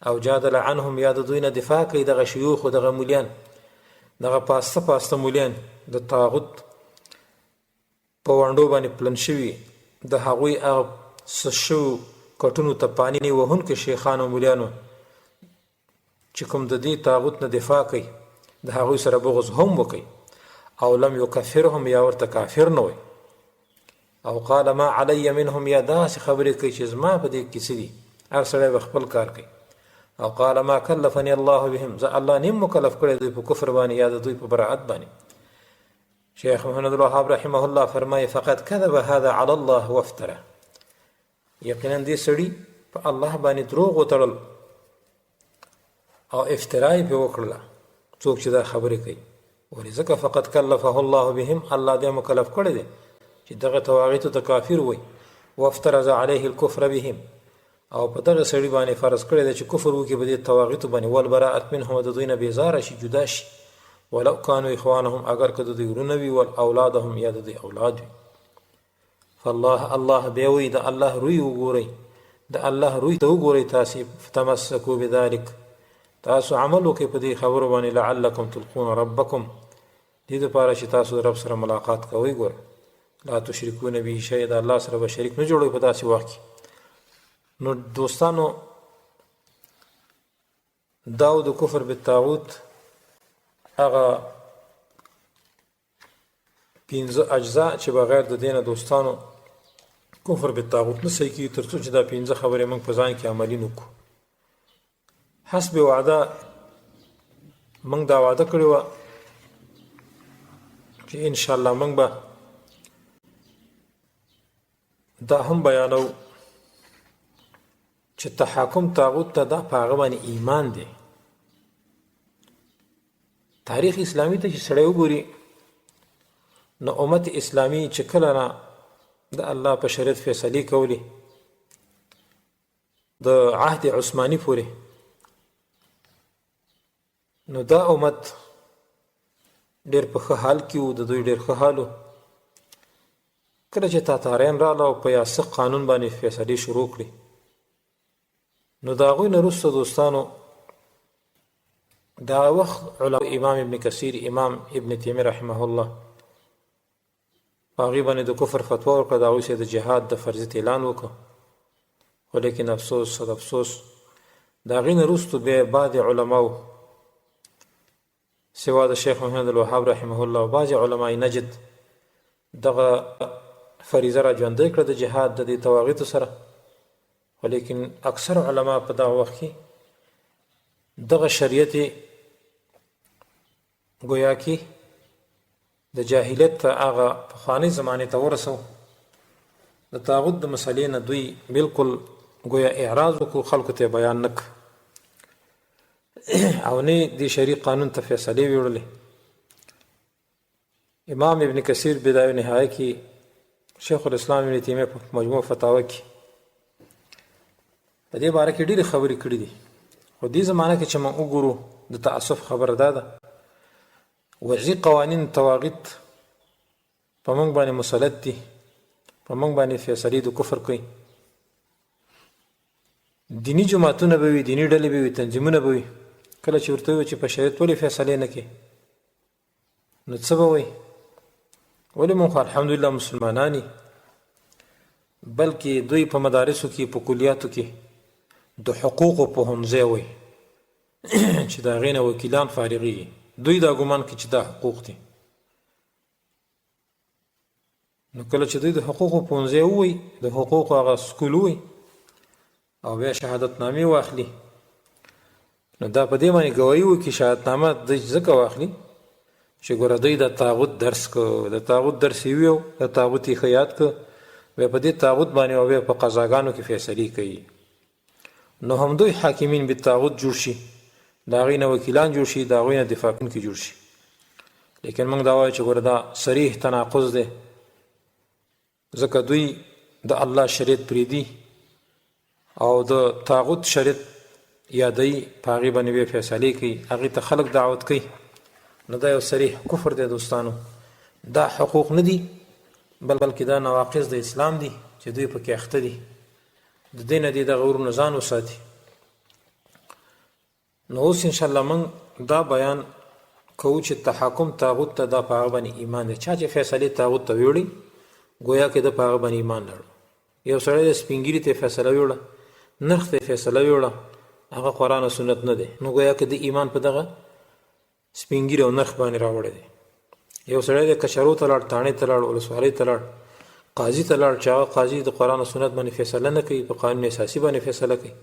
او جادل عنهم، یا د دوی نه دفاع کوي دغه شیوخ، دغه مولیان، دغه پاسته پاسته مولیان د طاغوت په ونډو باندې پلن شوي، د هغوی هغه څه شوو کټونو ته پانی وهونکي شیخانو مولیانو چې کوم د دې طاغوت نه دفاع کوي، د هغوی سره بغض هم وکړي. او لم یکفرهم، یا ورته کافر نه وي. او قال ما علی منهم، یا داسې خبرې کوي چې زما په دې کې څه دي، هر سړی به خپل کار کوي. او قال ما کلفني الله بهم، زه الله نیم مکلف کړی دوی په کفر باندې یا د دوی په براعت باندې. شیخ محمد الوهاب رحمه الله فرمایي فقد كذب هذا على الله وافترى، یقینا دې سړي په الله باندې دروغ وتړل او افترا یې پرې وکړله. څوک چې دا خبرې کوي، ولې؟ ځکه فقد کلفه الله بهم، الله دې مکلف کړی دی چې دغه طواغیتو ته کافر وایي. وافترض علیه الکفر بهم، او په دغه سړي باندې فرض کړی دی چې کفر وکړي په دې طواغیتو باندې، والبراءت منهم، د دوی نه بېزاره شي، جدا شي، ولو کانو اخوانهم، اګر که د دوی ورونه وي، والاولادهم، یا د دوی اولاد وي. فالله الله بیا وایي د الله روی وګورئ، د الله روی ته وګورئ تاسې، فتمسکو بذلک، تاسو عمل وکړئ په دې خبرو باندې، لعلکم تلقون ربکم، دې دپاره چې تاسو د رب سره ملاقات کوئ. ګوره لا تشرکون به شیئا، د الله سره به شریک نه جوړوئ په داسې وخت کې. نو دوستانو، داو د کفر بالطاغوت هغه پنځه اجزا چې بغیر د دینه دوستانو کفر بالطاغوت نه صحیح کیږي، تر څو چې دا پنځه خبرې موږ په ځان کې عملي نه کړو. حسب وعده موږ دا وعده کړې وه چې ان شاء الله موږ به دا هم بیانو چې تحاکم طاغوت ته دا په هغه باندې ایمان دی. تاریخ اسلامي ته چې سړی وګوري نو امت اسلامي چې کله نه د الله په شریعت فیصلې کولې د عهد عثماني پورې، نو دا امت ډیر په ښه حال کې وو، د دوی ډیر ښه حال و. کله چې تاتاریان راغله او په یاسق قانون باندې فیصلې شروع کړې، نو د هغوی نه وروسته دوستانو د هغه وخت علماء امام ابن کثیر، امام ابن تیمیه رحمه الله په هغوی باندې د کفر فتوا ورکړه، د هغوی سره د جهاد د فرضیت اعلان وکړ. خو لیکن افسوس صد افسوس، د هغې نه وروسته بیا بعضې علماو سوا د شیخ محمد الوهاب رحمه الله او بعضې علماء نجد دغه فریضه را ژوندۍ کړه د جهاد د دې طواغیتو سره. خو لیکن اکثر علما په دغه وخت کې دغه شریعت ګویا کې د جاهلیت ته هغه پخوانۍ زمانې ته ورسو، د طاغوت د مسئلې نه دوی بالکل ګویا اعراض وکړو، خلکو ته بیان نه کړ او نه د شرعي قانون ته فیصلې ویوړلې. امام ابن کثیر بدایه نهایه کې، شیخ الاسلام ابن تیمیه په مجموع فتاوا کې په دې باره کې ډېرې خبرې کړې دي. خو دې زمانه کې چې موږ وګورو د تأسف خبره دا ده، وضعي قوانین طواغیت په موږ باندې مسلط دي، په موږ باندې فیصلې د کفر کوي. دیني جماعتونه به وي، دیني ډلې به وي، تنظیمونه به وي، کله چې ورته ووایو چې په شریعت ولې فیصلې نه کوي، نو څه به وایي؟ ولې مونږ خو الحمدلله مسلمانان یو، بلکې دوی په مدارسو کې، په کلیاتو کې د حقوقو پوهنځی وایي چې د هغې نه وکیلان فارغېږي. دوی دا ګمان کوي چې دا حقوق دي. نو کله چې دوی د حقوقو پوهنځی ووایي، د حقوقو هغه سکول ووایي او بیا شهادتنامې واخلي، نو دا په دې باندې ګواهي وکړي، شهادتنامه دوی ځکه واخلي چې ګوره دوی د طاغوت درس کو، د طاغوت درس یې ویو، د طاغوت یې ښه یاد کړ، بیا په دې طاغوت باندې او بیا په قضاګانو کې فیصلې کوي. نو همدوی حاکمین بالطاغوت جوړ شي، د هغوی نه وکیلان جوړ شي، د هغوی نه دفاع کوونکي جوړ شي. لیکن موږ دا وایو چې ګوره دا صریح تناقض دی، ځکه دوی د الله شریعت پرېږدي او د طاغوت شریعت یادوي، په هغې باندې بیا فیصلې کوي، هغې ته خلک دعوت کوي. نو دا یو صریح کفر دی دوستانو. دا حقوق نه دي، بلکې دا نواقض د اسلام دي چې دوی پکې اخته دي. د دې نه دې دغه ورونه ځان وساتي. نو اوس انشاءالله موږ دا بیان کوو چې تحاکم طاغوت ته دا په هغه باندې ایمان دی. چا چې فیصلې طاغوت ته ویوړي، ګویا کې ده په هغه باندې ایمان لرو. یو سړی د سپینګیري ته فیصله ویوړه، نرخ ته فیصله ویوړه، هغه قرآن او سنت نه دی، نو ګویا کې د ایمان په دغه سپینګیري او نرخ باندې راوړی دی. یو سړی دی کچرو ته لاړ، تاڼې ته لاړ، ولسوالۍ ته لاړ، قاضي ته لاړ، چې هغه قاضي د قرآن او سنت باندې فیصله نه کوي، په قانون اساسي باندې فیصله کوي،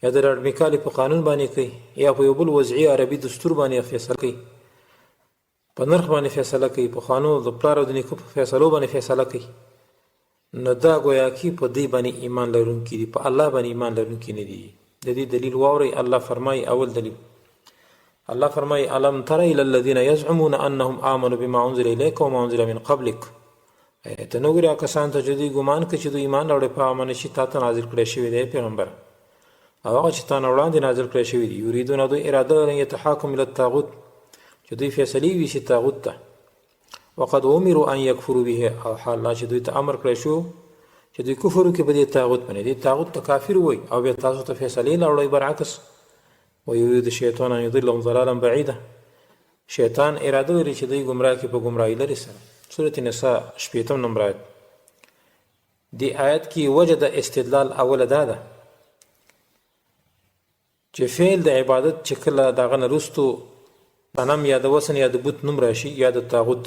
یا د لارډ میکالي په قانون باندې کوي، یا په یو بل وضعي عربي دستور باندې فیصله کوي، په نرخ باندې فیصله کوي، په خوانو د پلار او د نیکه په فیصلو باندې فیصله کوي، نو دا ګویا کې په دې باندې ایمان لرونکي دي، په الله باندې ایمان لرونکي نه دي. د دې دلیل واورئ. الله فرمایي، اول دلیل الله فرمایي: الم تر الى الذين يزعمون انهم امنوا بما انزل اليك وما انزل من قبلك. ته نه ګورې هغه کسان ته چې دوی ګمان کوي چې دوی ایمان راوړی په هغه باندې چې تا ته نازل کړی شوی دی پیغمبر، او هغه چې تا نه وړاندې نازل کړی شوی دی. یریدون، دوی اراده لري، یتحاکم الی الطاغوت، چې دوی فیصلې ویسي طاغوت ته. وقد امروا ان یکفروا به، او حال لا چې دوی ته امر کړی شو چې دوی کفر وکړي په دې طاغوت باندې. دې طاغوت ته کافر وایي او بیا تاسو ته فیصلې لاوړئ برعکس. ویرید الشیطان ان یضلهم ضلالا بعیدا، شیطان اراده لري چې دوی ګمراه کړي په ګمراهۍ لرې سره. سورة نساء شپېتم نمبر آیت. دې آیت کې وجه د استدلال اوله دا ده چې فعل د عبادت چې کله د هغه نه وروستو صنم یا د وثن یا د بت نوم راشي یا د طاغوت،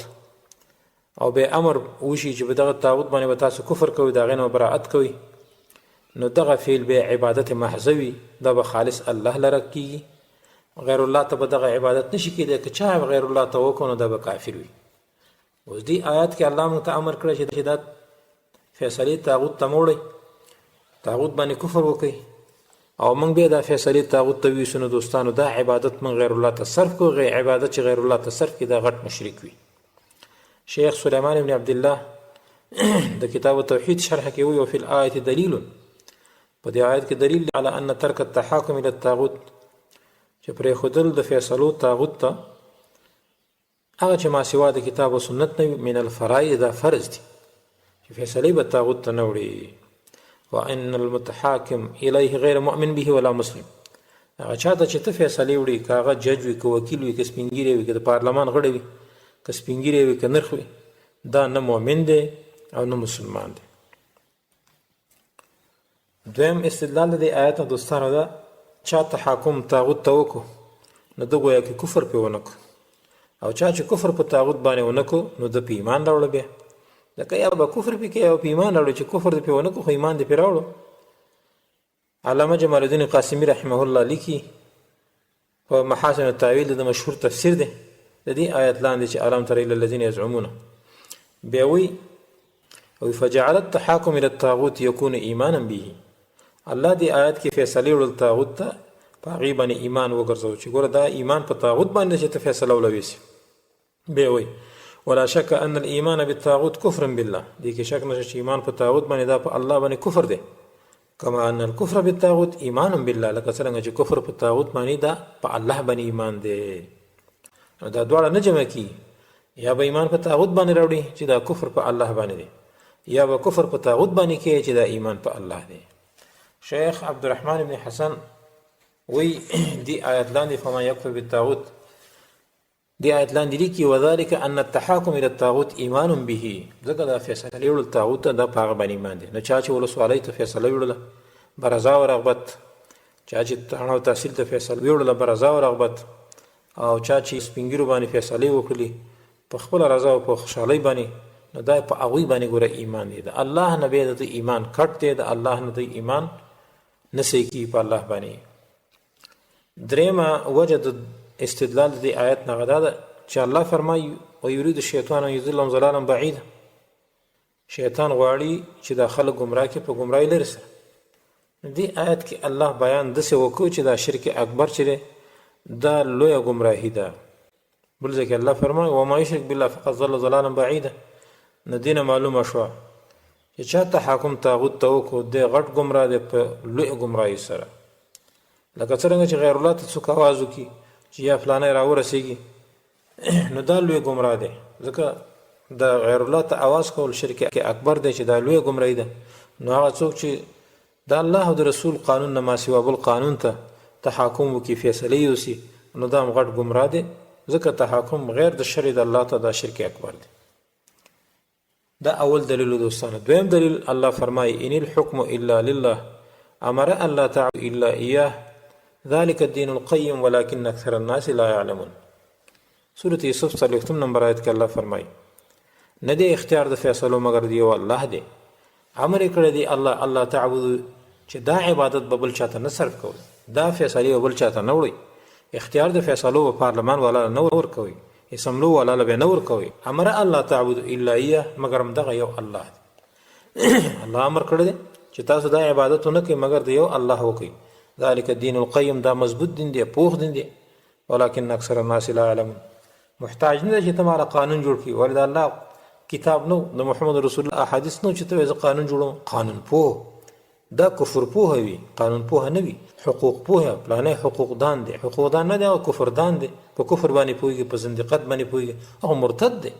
او بیا امر وشي چې په دغه طاغوت باندې به تاسو کفر کوئ، د هغې نه به براعت کوئ، نو دغه فعل بیا عبادت محضه وي، دا به خالص الله لره کېږي، غیر الله ته به دغه عبادت نشي کېدی. که چا غیر الله ته وکړو نو دا به کافر وي. اوس دې آیات کې الله موږ ته امر کړی چې دا فیصلې طاغوت ته مه وړئ، طاغوت باندې کفر وکړئ، او موږ بیا دا فیصلې طاغوت ته ویسو. نو دوستانو دا عبادت موږ غیر الله ته صرف کړو، غیر عبادت چې غیر الله ته صرف کړي دا غټ مشرک وي. شیخ سلیمان ابن عبدالله د کتاب التوحید شرح کې وایي: وفي الآیة دلیل، په دې آیت کې دلیل دی علی ان ترک التحاکم الی الطاغوت، چې پرېښودل د فیصلو طاغوت ته هغه چې ما سوا د کتاب او سنت نه وي، من الفرائض، دا فرض دي چې فیصلې به طاغوت ته نه وړي. وان المتحاکم الیه غیر مؤمن به ولا مسلم، هغه چا ته چې ته فیصلې وړي، که هغه جج وي، که وکیل وي، که سپینګیری وي، که د پارلمان غړی وي، که سپینګیری وي، که نرخ وي، دا نه مؤمن دی او نه مسلمان دی. دویم استدلال د دې آیت نه دوستانو ده، چا تحاکم طاغوت ته وکړو نو ده ګویا کې کفر پې ونه کړو، او چا چې کفر په طاغوت باندې ونه کړو نو ده پې ایمان راوړو. بیا لکه یا به کفر پې کوي او پې ایمان راوړي، چې کفر دې پې ونه کړو خو ایمان دې پې راوړو. علامه جمال الدین قاسمي رحمه الله لیکي په محاسن التاویل د مشهور تفسیر دی د دې آیت لاندې چې الم تر الی الذین یزعمون، بیا وایي او فجعل التحاکم الى الطاغوت يكون ایمانا به. الله دې آیت کې فیصلې وړل طاغوت ته په هغې باندې ایمان وګرځوو چې ګوره دا ایمان په طاغوت باندې چې ته فیصله ولوېسې. بیا وایي ولا شک ان الايمان بالطاغوت کفر بالله، دې کې شک نشته چې ایمان په طاغوت باندې دا په الله باندې کفر دی، کما ان الكفر بالطاغوت ایمان بالله، لکه څرنګه چې کفر په طاغوت باندې دا په الله باندې ایمان دی. نو دا دواړه نه جمع کیږي، یا به ایمان په طاغوت باندې راوړي چې دا کفر په الله باندې دی، یا به کفر په طاغوت باندې کوي چې دا ایمان په الله دی. شیخ عبدالرحمن ابن حسن وی دی آیت لاندې فما یکفر بالطاغوت دې آیت لاندې لیکي وذلک ان التحاکم الى الطاغوت ایمان به، ځکه دا فیصله وړل طاغوت ته دا په هغه باندې ایمان دی. نو چا چې ولسوالۍ ته فیصله وړله برضا او رغبت، چا چې تاڼه او تحصیل ته فیصله وړله برضا او رغبت، او چا چې سپینګیرو باندې فیصلې وکړلې په خپله رضا او په خوشحالۍ باندې، نو دا په هغوی باندې ګوره ایمان دی. د الله نه بیا د دوی ایمان کټ دی، د الله نه دوی ایمان نه صحیح کېږي په الله باندې. درېیمه وجه د استدلال د دې آیت نه دا ده چې الله فرمایي ویرید الشیطان ان یضلهم ضلالا بعیدا، شیطان غواړي چې دا خلک ګمراه کړي په ګمراهۍ لرې سره. دې آیت کې الله بیان داسې وکړو چې دا شرک اکبر چې دی دا لویه ګمراهي ده. بل ځای کې الله فرمایي وما یشرک بالله فقد ضل ضلالا بعیدا. نو دې نه معلومه شوه چې چا تحاکم طاغوت ته وکړو دی غټ ګمراه دی په لویه ګمراهي سره. لکه څرنګه چې غیر الله ته څوک اواز وکړي چې یا فلانی راورسېږي، نو دا لوی ګمراه دی، ځکه د غیر الله ته اواز کول شرک اکبر دی چې دا لویه ګمراهي ده. نو هغه څوک چې د الله او د رسول قانون نه ماسوا بل قانون ته تحاکم وکړي، فیصلې یوسي، نو دا هم غټ ګمراه دی، ځکه تحاکم غیر د شرع د الله ته دا شرک اکبر دی. دا اول دلیل دوستانو. دویم دلیل الله فرمایي ان الحكم الا لله امر الله تعبد الا اياه ذلك الدين القيم ولكن اکثر الناس لا يعلمون. سورة یوسف څلوېښتم نمبر آیت کې الله فرمایي نه دی اختیار د فیصلو مګر دی یو الله دی، امر یې کړی دی الله الله تعبدو چې دا عبادت به بل چاته نه صرف کوئ، دا فیصلې به بل چاته نه وړئ، اختیار د فیصلو به پارلمان والا نه ورکوئ، اسمبلو والا له به نه ورکوئ. امر الله تعبدو الا ایاه، مګر همدغه یو الله دی. الله امر کړی دی چې تاسو دا عبادت ونه کوئ مګر د یو الله وکړئ. ذلک الدین القیم، دا مضبوط دین دی، پوخ دین دی. ولكن اکثر الناس لا يعلمون. محتاج نه دی چې ته ماله قانون جوړ کړي، ولې د الله کتاب نو د محمد رسول الله احادیث نو چې ته زه قانون جوړوم. قانون پوه دا کفر پوه وي، قانون پوه نه وي. حقوق پوه پلانې حقوق دان دی، حقوق دان نه دی، هغه کفر دان دی، په کفر باندې پوهېږي، په زندقت باندې پوهېږي، هغه مرتد دی.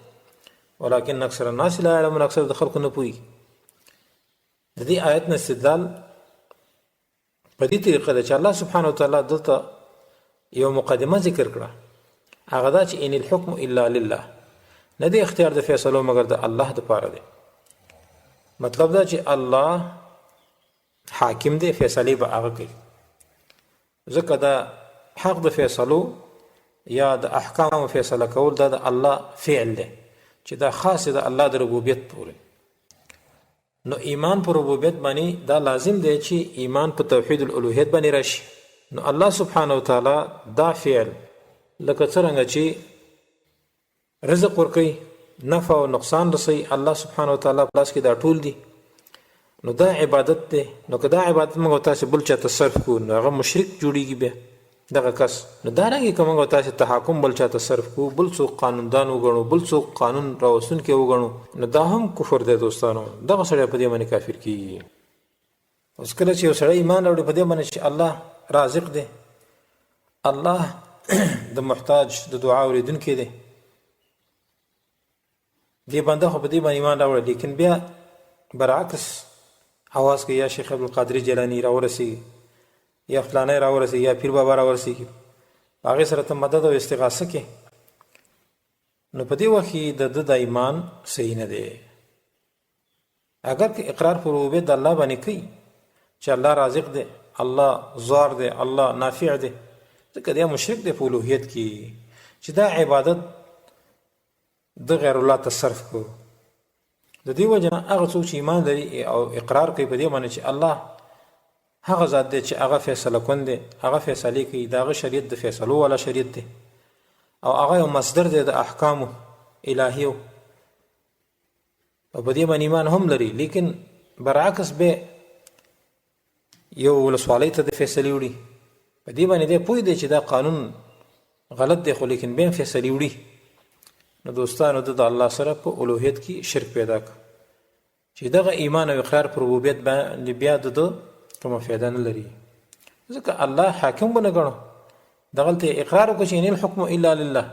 ولكن اکثر الناس لا يعلمون، اکثر د خلکو نه پوهېږي. د دې آیت نه استدلال په دې طریقه ده چې الله سبحانه وتعالی دلته یو مقدمه ذکر کړه، هغه دا چې ان الحكم الا لله، نه دی اختیار د فیصلو مګر د الله د پاره دی. مطلب دا چې الله حاکم دی، فیصلې به هغه کوي، ځکه دا حق د فیصلو یا د احکامو فیصله کول دا د الله فعل دی چې دا خاص د الله د ربوبیت پورې. نو ایمان په ربوبیت باندې دا لازم دی چې ایمان په توحید الالوهیت باندې راشي. نو الله سبحانه وتعالی دا فعل لکه څرنګه چې رزق ورکوي، نفع او نقصان رسوي، الله سبحانه وتعالی په لاس کې دا ټول دي، نو دا عبادت دی. نو که دا عبادت موږ تاسو بل چاته صرف کړو نو هغه مشرک جوړیږي بیا دغه کس. نو دا رنګه که موږ تاسو تحاکم بل چاته صرف کو، بل څوک قانوندان وګڼو، بل څوک قانون راوستونکی وګڼو، نو دا هم کفر دی دوستانو. دغه سړی په دې باندې کافر کیږي. اوس کله چې یو سړی ایمان راوړي په دې باندې چې الله رازق دی، الله د محتاج د دعا اورېدونکی دی، دې بنده خو په دې باندې ایمان راوړی، لیکن بیا برعکس اواز کوي یا شیخ عبدالقادر جیلاني راورسېږي، یا فلانی راورسېږي، یا پیر بابا راورسېږي، هغې سره ته مدد او استغاثه کې، نو په دې وخت کې د ده د ایمان صحیح نه دی. اگر که اقرار پر ربوبیت د الله باندې کوي چې الله رازق دی، الله زار دی، الله نافع دی، ځکه دی مشرک دی په الوهیت کې چې دا عبادت د غیر الله ته صرف کړو. د دې وجه نه هغه څوک چې ایمان لري او اقرار کوي په دې باندې چې الله هغه ذات دی چې هغه فیصله کن دی، هغه فیصلې کوي، د هغه شریعت د فیصلو والا شریعت دی، او هغه یو مصدر دی د احکامو الهیو، او په دې باندې ایمان هم لري، لیکن برعکس به یو ولسوالۍ ته د فیصلې وړي، په دې باندې دی پوه دی چې دا قانون غلط دی، خو لیکن بیا هم فیصلې وړي. نو دوستانو د الله سره په الوهیت کې شرک پیدا کړ چې دغه ایمان او اقرار پر ربوبیت باندې بیا د ده کومه فایده نه لري، ځکه الله حاکم ونه ګڼو، دغلته اقرار وکړو چې ان الحکم الا لله،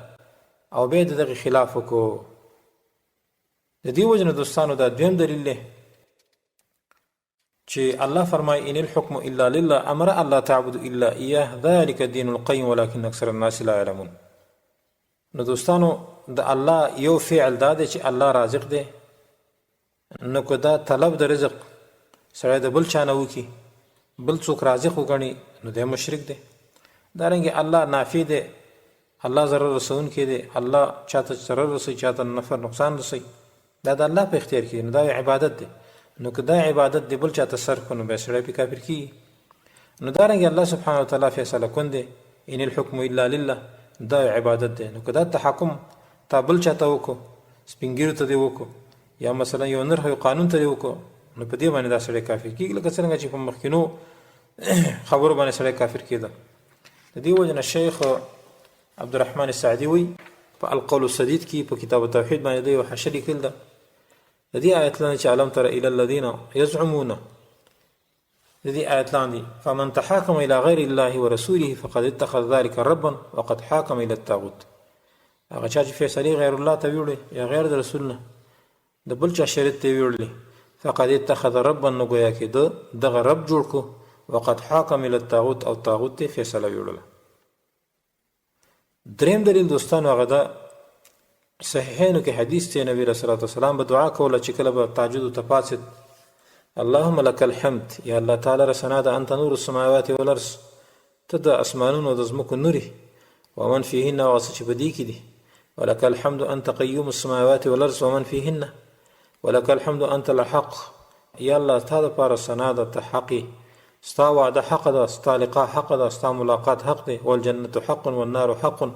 او بیا د دغه خلاف وکړو. د دې وجې نه دوستانو دا دویم دلیل دی چې الله فرمایي ان الحكم الا لله امر الله تعبد الا اياه ذلك الدين القيم ولكن اكثر الناس لا يعلمون. نو دوستانو د الله یو فعل دا دی چې الله رازق دی، نو که دا طلب د رزق سړی د بل چا نه وکړي، بل څوک رازق وګڼي، نو دی مشرک دی. دارنګه الله نافع دی، الله ضرر رسونکی دی، الله چاته ضرر رسوي، چاته نفع نقصان رسوي، دا د الله په اختیار کې دی، نو دا عبادت دی. نو که دا عبادت دی بل چاته صرف کړو، نو بیا سړی پرې کافر کیږي. نو دارنګه الله سبحانه وتعالی فیصله کن دی، ان الحکم الا لله، دا عبادت دی. نو که دا تحکم تا بل چاته وکړو، سپینګیرو ته دی وکړو، یا مثلا یو نرخ یو قانون ته دی وکړو، نو په دې باندې دا سړی کافر کیږي، لکه څرنګه چې په مخکینو خبرو باندې سړی کافر کېده. د دې وجه نه شیخ عبدالرحمن سعدي وایي په القول السدید کې په کتاب التوحید باندې دی یو حاشیه لیکل ده، د دې آیت لاندې چې الم تر الی الذین یزعمون، د دې آیت لاندې فمن تحاکم الى غیر الله ورسوله فقد اتخذ ذلك ربا وقد حاکم الى الطاغوت. هغه چا چې فیصلې غیر الله ته ویوړې یا غیر د رسول نه د بل چا شریعت ته ویوړلې، فقد اتخذ ربا، نو ګویا کې ده دغه رب جوړ کو، وقد حاکم الى الطاغوت، او طاغوت ته فیصله ویوړله. دریم دلیل دوستانو هغه ده صحیحینو کې حدیث دی، نبی رسول الله والسلام به دعا کوله چې کله به تهجد ته پاڅېد، اللهم لك الحمد، یا الله تعالی رسنا ده، انت نور السماوات والارض، ته د اسمانونو د ځمکو نوري، ومن فيهن، او څه چې په دې کې دي، ولك الحمد انت قيوم السماوات والارض ومن فيهن، ولك الحمد انت الحق، یا الله تا دپاره ثنا ده، ته حق یې، ستا وعده حق ده، ستا لقاء حق ده، ستا ملاقات حق دی، والجنة حق والنار حق،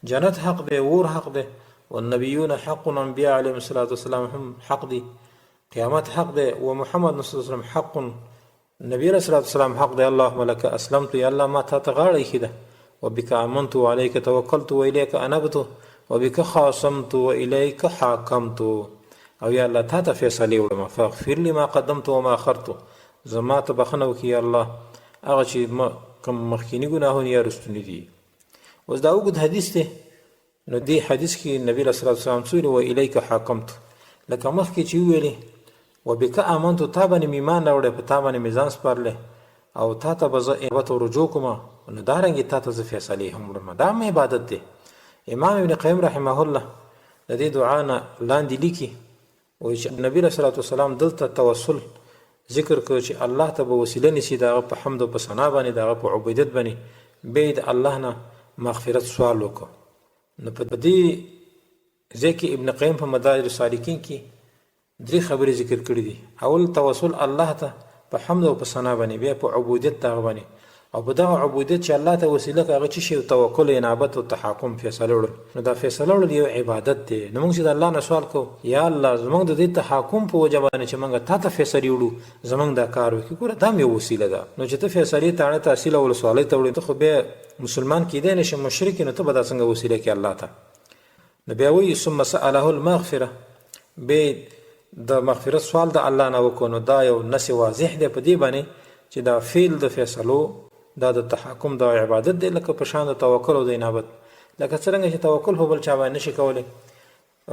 جنت حق دی، اور حق دی، والنبیون حق، انبیاء علیهم الصلاة والسلام هم حق دی، قیامت حق دی، ومحمد صلی الله علیه وسلم حق، نبی علیه الصلاة والسلام حق دی. اللهم لك اسلمت، یا الله ما تا ته غاړه ایښې ده، وبك آمنت وعليك توکلت وإليك انبت وبك خاصمت وإليك حاکمت، او یا الله تا ته فیصلې وړم، فاغفر لي ما قدمت وما اخرت، زما ته بخښنه وکړي یا الله هغه چې ما کوم مخکیني ګناهونه یا رستوني دي. اوس دا اوږد حدیث دی، نو دې حدیث کې نبی علیه الصلاة والسلام څه ویلي؟ و الیک حاکمت، لکه مخکې چې وویلې وبک آمنت، تا باندې مې ایمان راوړی، په تا باندې مې ځان سپارلی او تا ته به زه عبادت او رجوع کوم، نو دارنګې تا ته زه فیصلې هم وړم، دا هم عبادت دی. امام ابن قیم رحمه الله د دې دعا نه لاندې لیکي، وایي چې نبی علیه الصلاة والسلام دلته توسل ذکر کړ چې الله ته به وسیله نیسي د هغه په حمد او په ثنا باندې، د هغه په عبودیت باندې، بیا یې د الله نه مغفرت سوال وکړ. نو په دې ځای کې ابن قیم په مدارج السالکین کې درې خبرې ذکر کړې دي. اول توسل الله ته په حمد او په ثنا باندې، بیا په عبودیت د هغه باندې، او په دغه عبودیت چې الله ته وسیله کړه هغه څه شی؟ توکل، انابت او تحاکم، فیصله وړل. نو دا فیصله وړل یو عبادت دی. نو موږ چې د الله نه سوال کوو، یا الله زموږ د دې تحاکم په وجه باندې چې موږ تا ته فیصلې وړو زموږ دا کار وکړي، ګوره دا هم یو وسیله ده. نو چې ته فیصلې تاڼې تحصیل او ولسوالۍ ته وړې، ته خو بیا مسلمان کېدای نه شې، مشرک یې، نو ته به دا څنګه وسیله کړې الله ته؟ نو بیا وایي ثم سأله المغفره، بیا د مغفرت سوال د الله نه وکړو. نو دا یو نص واضح دی په دې باندې چې دا فعل د فیصلو دا د تحکم د عبادت دی، لکه په شان د توکل او د انابت. لکه څرنګه چې توکل په بل چا باندې نشي کولی،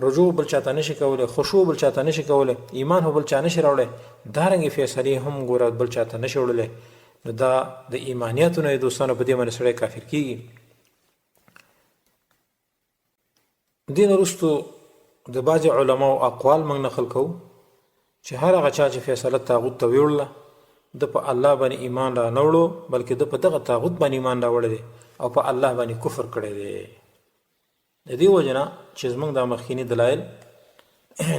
رجوع بل چاته نشي کولی، خشوع بل چاته نشي کولی، ایمان په بل چا نشي راوړی، دارنګې فیصلې هم ګوره بل چاته نشي وړلی. نو دا د ایمانیاتو نه دوستانو په دې باندې سړی کافر کیږي. دې نه وروسته د بعضې علماو اقوال موږ نقل کوو چې هر هغه چا چې فیصله طاغوت ته ویوړله، ده په الله باندې ایمان را نه وړو، بلکې ده په دغه طاغوت باندې ایمان راوړی دی او په الله باندې کفر کړی دی. د دې وجې نه چې زموږ دا مخکیني دلایل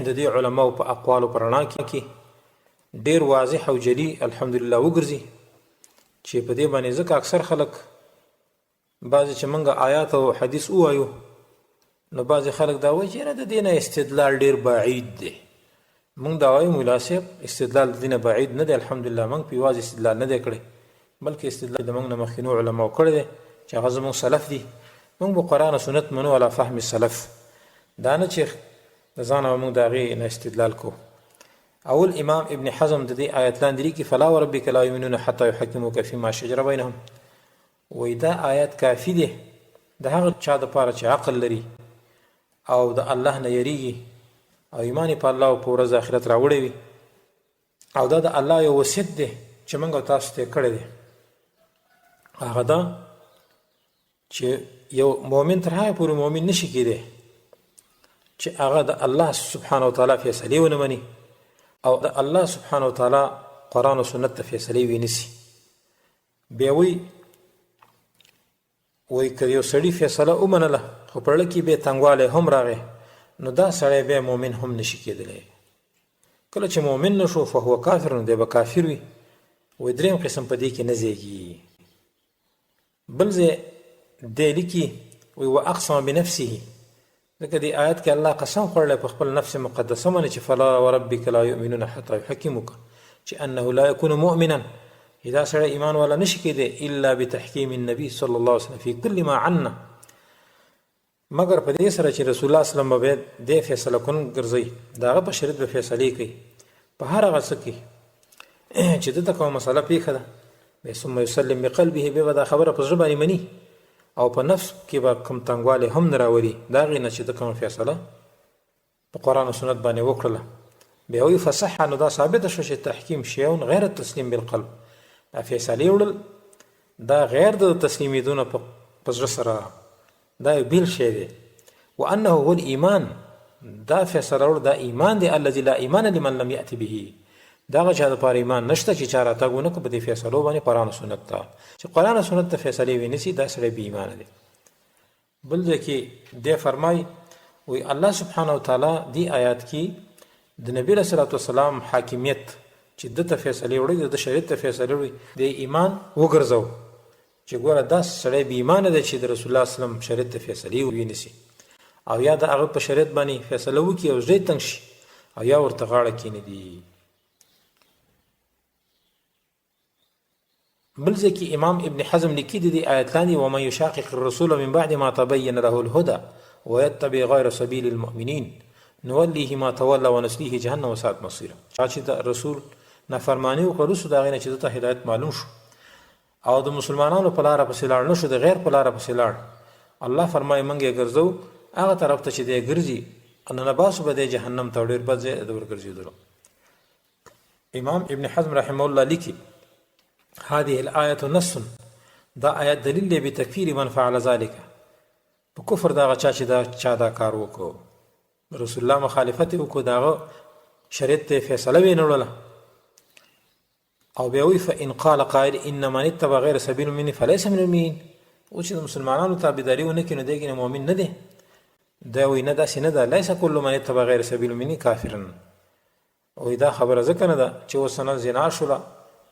د دې علماو په اقوالو په رڼا کې ډیر واضح او جلي الحمدلله وګرځي چې په دې باندې ځکه اکثر خلک بعضې چې موږ آیات او حدیث ووایو نو بعضې خلک دا وایي چې یاره د دې نه استدلال ډېر بعید دی. موږ دا وایو ملا صاحب استدلال د دې نه بعید نه دی، الحمدلله موږ په یوازې استدلال نه دی کړی، بلکې استدلال د موږ نه مخکینو علماو کړی دی چې هغه زموږ سلف دي. موږ به قرآن او سنت منو علی فهم السلف، دا نه چې د ځانه به موږ د هغې نه استدلال کوو. اول امام ابن حزم د دې آیت لاندې لیکي فلا وربک لا یؤمنون حتی یحکموک فيما شجر بینهم، وایي دا آیت کافي دی د هغه چا دپاره چې عقل لري او د الله نه یریږي او ایمان یې په الله او په ورځ آخرت راوړی وي، او دا د الله یو وصیت دی چې موږ او تاسو ته یې کړی دی، هغه دا چې یو مؤمن تر هغه پورې مؤمن نشي کېدی چې هغه د الله سبحانه وتعالی فیصلې ونه مني او د الله سبحانه وتعالی قرآن او سنت ته فیصلې وینسي. بیا وی وایي که یو سړي فیصله ومنله خو په زړه کې بیا تنګوالی هم راغی، نو دا سړی بیا مؤمن هم نشي کېدلی. کله چې مؤمن نه شو فهو کافر، نو دی به کافر وي. وایي دریم قسم په دې کې نه ځایږي. بل ځای دی لیکي وایي واقسم بنفسه، ځکه دې آیت کې الله قسم خوړلی په خپل نفس مقدسه باندې چې فلا وربک لا یؤمنون حتی یحکموک، چې انه لا یکون مؤمنا، دا سړی ایمان والا نشي کېدی الا بتحکیم النبي صلی الله علیه وسلم فی کل ما عنا، مګر په دې سره چې رسول الله صلی الله علیه وسلم به دې فیصله کن ګرځي، د هغه په شریعت به فیصلې کوي په هر هغه څه کې چې دته کومه مسله پېښه ده، بیا ثم یسلم بقلبه، بیا به دا خبره په زړه باندې مني او په نفس کې به کوم تنګوالی هم نه راولي د هغې نه چې ده کومه فیصله په قرآن او سنت باندې وکړله. بیا وایي فصح، نو دا ثابته شوه چې تحکیم شیء غیر التسلیم بالقلب، دا فیصلې وړل دا غیر د تسلیمېدو نه په زړه سره، دا یو بیل شی دی. وانه هو الايمان، دا فیصله وړ دا ایمان دی، الذي لا ایمان لمن لم یأتی به، دا هغه چا دپاره ایمان نشته چې چا راتګ ونه کړ په دې فیصلو باندې قرآن او سنت ته، چې قرآن او سنت ته فیصلې ونیسي دا سړی بې ایمانه دی. بل ځای کې دی فرمای وی الله سبحانه وتعالی دی آیات کې د نبی له صلوات والسلام حاکمیت چې د ته فیصلې وړي، د شریعت ته فیصلې وړي، د ایمان وګرځاو چې ګوره دا سړی بې ایمانه دی چې د رسول الله صلی الله علیه وسلم شریعت ته فیصلې وینیسي او یا د هغه په شریعت باندې فیصله وکړي او زړه یې تنګ شي او یا ورته غاړه کښېنږدي. بل ځای کې امام ابن حزم لیکي د دې آیت لاندې ومن یشاقق الرسول من بعد ما تبین له الهدى ويتبع غیر سبیل المؤمنین نولیه ما تولى ونسلیه جهنم وساعت مصیره. چا چې د رسول نافرماني وکړه وروسته د هغې نه چې ده ته هدایت معلوم شو او د مسلمانانو په لاره پسې لاړ نه شو، د غیر په لاره پسې لاړ، الله فرمایي موږ یې ګرځو هغه طرف ته چې دی ګرځي، ننباسو به دی جهنم ته، ډېر بد ځای د ورګرځېدلو. امام ابن حزم رحمه الله لیکي هذه الآية نص، دا آیت دلیل دی بتکفیر من فعل ذلك، په کفر دا چا چې دا چا دا کار وکړو، رسول الله مخالفت وکړو، داغه شریعت ته فیصله وینه وړله. او بیا وی فإن قال قائل إن من اتبع غیر سبیل المؤمنین فليس من المؤمنین، او چې د مسلمانانو تابعداري ونه کړي نو دی ګنې مؤمن نه دی. دا وی نه، داسې نه ده، لیس کل من اتبع غیر سبیل المؤمنین کافرا. او دا خبره ځکه نه ده چې اوس نه زنا شوله،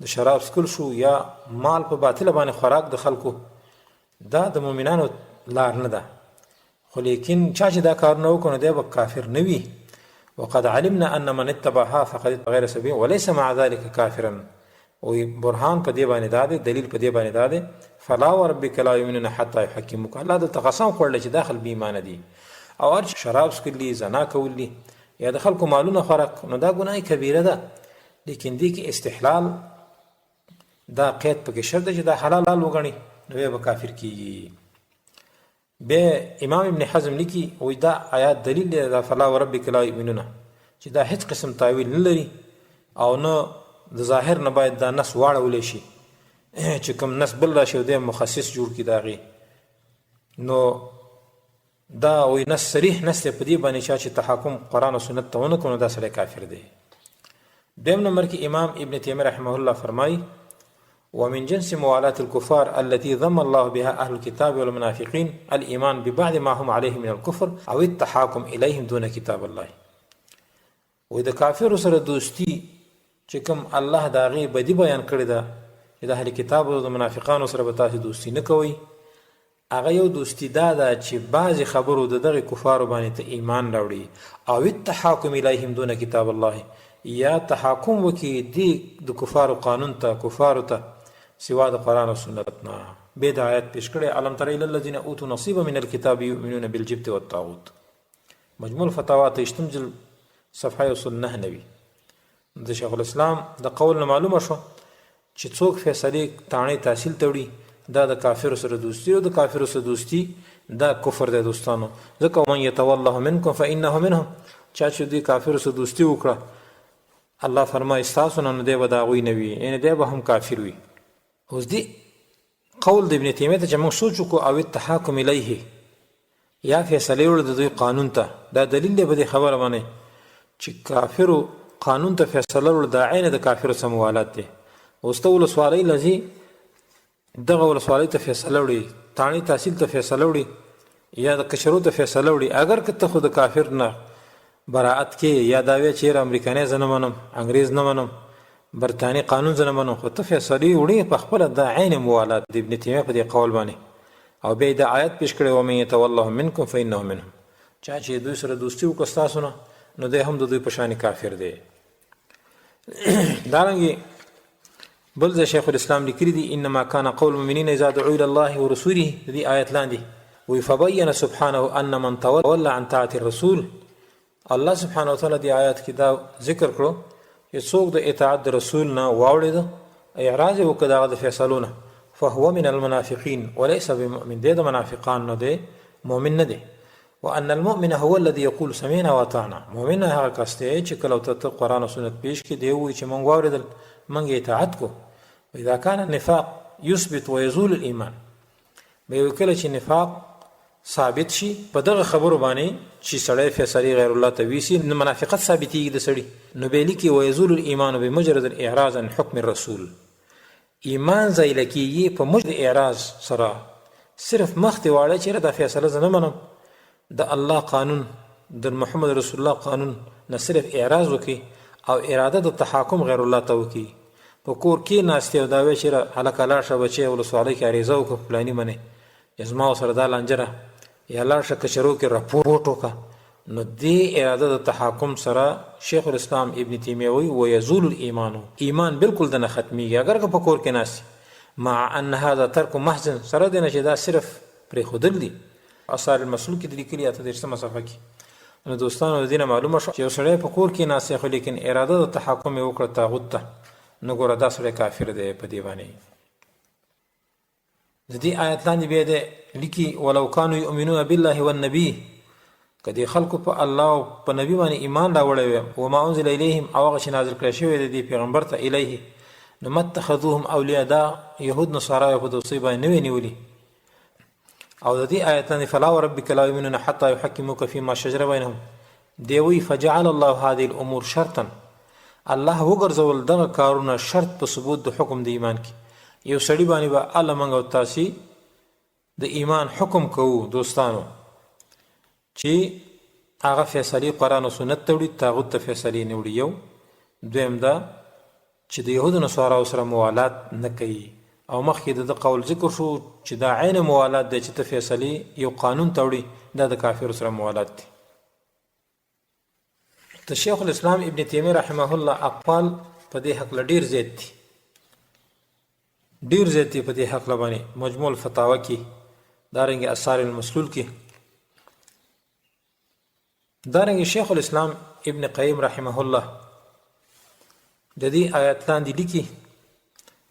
د شراب څکل شو، یا مال په باطله باندې خوراک د خلکو، دا د مؤمنانو لار نه ده. خو لیکن چا چې دا کارونه وکړو نو دی به کافر نه وي. وقد علمنا ان من اتبعها فقد غیر سبیل وليس مع ذلك کافرا. او برهان په دې باندې دا دی، دلیل په دې باندې دا دی، فلا وربک لا یؤمنون حتی یحکموک. الله دلته قسم خوړلی چې دا خلک بې ایمانه دي او هر چې شراب څکل دي، زنا کول دي، یا د خلکو مالونه خوراک، نو دا ګناه کبیره ده. لیکن دې کې استحلال دا قید پکې شرط دی چې دا حلال وګڼي نو بیا به کافر کیږي. بیا امام ابن حزم لیکي وایي دا آیات دلیل دی دا فلا وربک لا یؤمنون چې دا هیڅ قسم تاویل نه لري او نه د ظاهر نه باید دا نص واړول شي چې کوم نص بل راشي او دی مخصص جوړ کړي د هغې. نو دا وایي نص صریح نص دی په دې باندې چا چې تحاکم قرآن او سنت ته ونه کړو نو دا سړی کافر دی. دویم نمبر کې امام ابن تیمیه رحمه الله فرمایي ومن جنس موالاة الكفار التي ذم الله بها أهل الكتاب والمنافقين الإيمان ببعض ما هم عليه من الكفر أو التحاكم إليهم دون كتاب الله. وایي د کافرو سره دوستي چې کوم الله د هغې بدي بیان کړې ده چې د اهل کتاب او د منافقانو سره به تاسې دوستي نه کوئ، هغه یو دوستي دا ده چې بعضې خبرو د دغې کفارو باندې ته ایمان راوړي او التحاکم الیهم دون کتاب الله، یا تحاکم وکړي دې د کفارو قانون ته، کفارو ته سوا د قرآن او سنت نه. بیا دا آیت پیش کړی الم تر الی الذین اوتوا نصیبا من الکتاب یؤمنون بالجبت والطاغوت، مجموع الفتاوا اتهشتم جلد صفحه یو سل نه نوي. د شیخ الاسلام د قول نه معلومه شو چې څوک فیصلې تاڼې تحصیل ته وړي دا د کافرو سره دوستي او د کافرو سره دوستي دا کفر دی دوستانو، ځکه ومن یتوله منکم فانه منهم، چا چې دوی کافرو سره دوستي وکړه الله فرمایي ستاسو نه نو دی به د هغوی نه وي، یعنې دی به هم کافر وي. اوس دې قول د ابن تیمیه ته چې موږ سوچ وکړو، او التحاکم الیه یا فیصلې وړل د دوی قانون ته، دا دلیل دی په دې خبره باندې چې کافرو قانون ته فیصله وړل دا عین د کافرو څخه موالات دی. اوس ته ولسوالۍ لځي، دغه ولسوالۍ ته فیصله وړي، تاڼې تحصیل ته فیصله وړي، یا د کشرو ته فیصله وړي، اګر که ته خو د کافر نه براءت کې یا دا وایې چې یاره امریکانی زه نه منم، انګریز نه منم، برتانی قانون زه نه منم، خو ته فیصلې وړي په خپله، دا عین موالات د ابن تیمیه په دې قول باندې. او بیا یې دا آیت پیش کړی، ومن یتوله منکم فانه منهم، چا چې دوی سره دوستي وکړه ستاسو نه، نو دی هم د دوی په شان کافر دی. دارنګه بل ځای شیخ الاسلام لیکلي دي، انما کان قول المؤمنین اذا دعوا الى الله ورسوله، د دې آیت لاندې وی فبین سبحانه ان من تولى عن طاعة الرسول، الله سبحانه وتعالی دې آیات کې دا ذکر کړو چې څوک د اطاعت د رسول نه واوړېده، اعراض یې وکړ د هغه د فیصلو نه، فهو من المنافقین وليس بمؤمن، دی د منافقان نه دی، مؤمن نه دی. وان المؤمن هو الذي يقول سمعنا واطعنا، مؤمن هغه کس دی چې کله ورته ته قرآن او سنت پیش کړې، دی ووایي چې موږ واورېدل، موږ اطاعت کو. واذا كان النفاق يثبت ويزول الايمان، به کله چې نفاق ثابت شي په دغه خبرو باندې چې سړی فیصلې غیر الله ته ویسي، نو منافقت ثابتېږي د سړي. نو به لیکي ویزول الايمان بمجرد الاعراض عن حکم الرسول، ایمان زایله کیږي په مجرد اعراض سره، صرف مخ ته واړه چې دا فیصله زه نه منم، د الله قانون، د محمد رسول الله قانون نه صرف اعراض وکړي او اراده د تحاکم غیر الله ته وکړي. په کور کې ناست او دا وایي چې هلکه لاړ شه بچیه ولسوالۍ کې عریضه وکړه په فلاني باندې چې زما ورسره دا لانجه ده، یا لاړ شه کچرو کې رپورټ وکړه، نو دې اراده د تحاکم سره شیخ الاسلام ابن تیمیه وایي ویزول الايمان، ایمان بالکل دنه ختمیږي اګر که په کور کې ناست، مع ان هذا ترک محض، سره دې نه چې دا صرف پرېښودل دي. اثار المسلول کې د لیکلي 38مه صفحه کې. نو دوستانو د دې نه معلومه شوه چې یو سړی په کور کې ناست دی خو لیکن اراده د تحاکم یې وکړه طاغوت ته، نو ګوره دا سړی کافر دی په دې باندې. د دې آیت لاندې بیا دی لیکي ولو کانو یؤمنون بالله والنبي، که دې خلکو په الله او په نبي باندې ایمان راوړی وی، وما انزل الیهم، او هغه چې نازل کړی شوی دی دې پیغمبر ته، الیه، نو ما اتخذوهم اولیاء، دا یهود نصارا په دوستۍ باندې نه وی نیولي. او د دې آیت لاندې فلا وربک لا یؤمنون حتی یحکموک فیما شجر بینهم، دی وی فجعل الله هذه الامور شرطا، الله وګرځول دغه کارونه شرط په ثبوت د حکم د ایمان کې. یو سړي باندې به الله موږ او تاسې د ایمان حکم کوو دوستانو چې هغه فیصلې قرآن او سنت ته وړي، طاغوت ته فیصلې نه وړي. یو دویم دا چې د یهودو نصاراو سره موالات نه کوي، او مخکې د ده قول ذکر شو چې دا عین موالات دی چې ته فیصلې یو قانون ته وړي، دا د کافرو سره موالات دی. د شیخ الاسلام ابن تیمیه رحمه الله اقوال په دې هکله ډیر زیات دي، ډیر زیات دي په دې هکله باندې، مجموع الفتاوی کې، دارنګه اثار المسلول کې، دارنګه شیخ الاسلام ابن قیم رحمه الله د دې آیت لاندې لیکي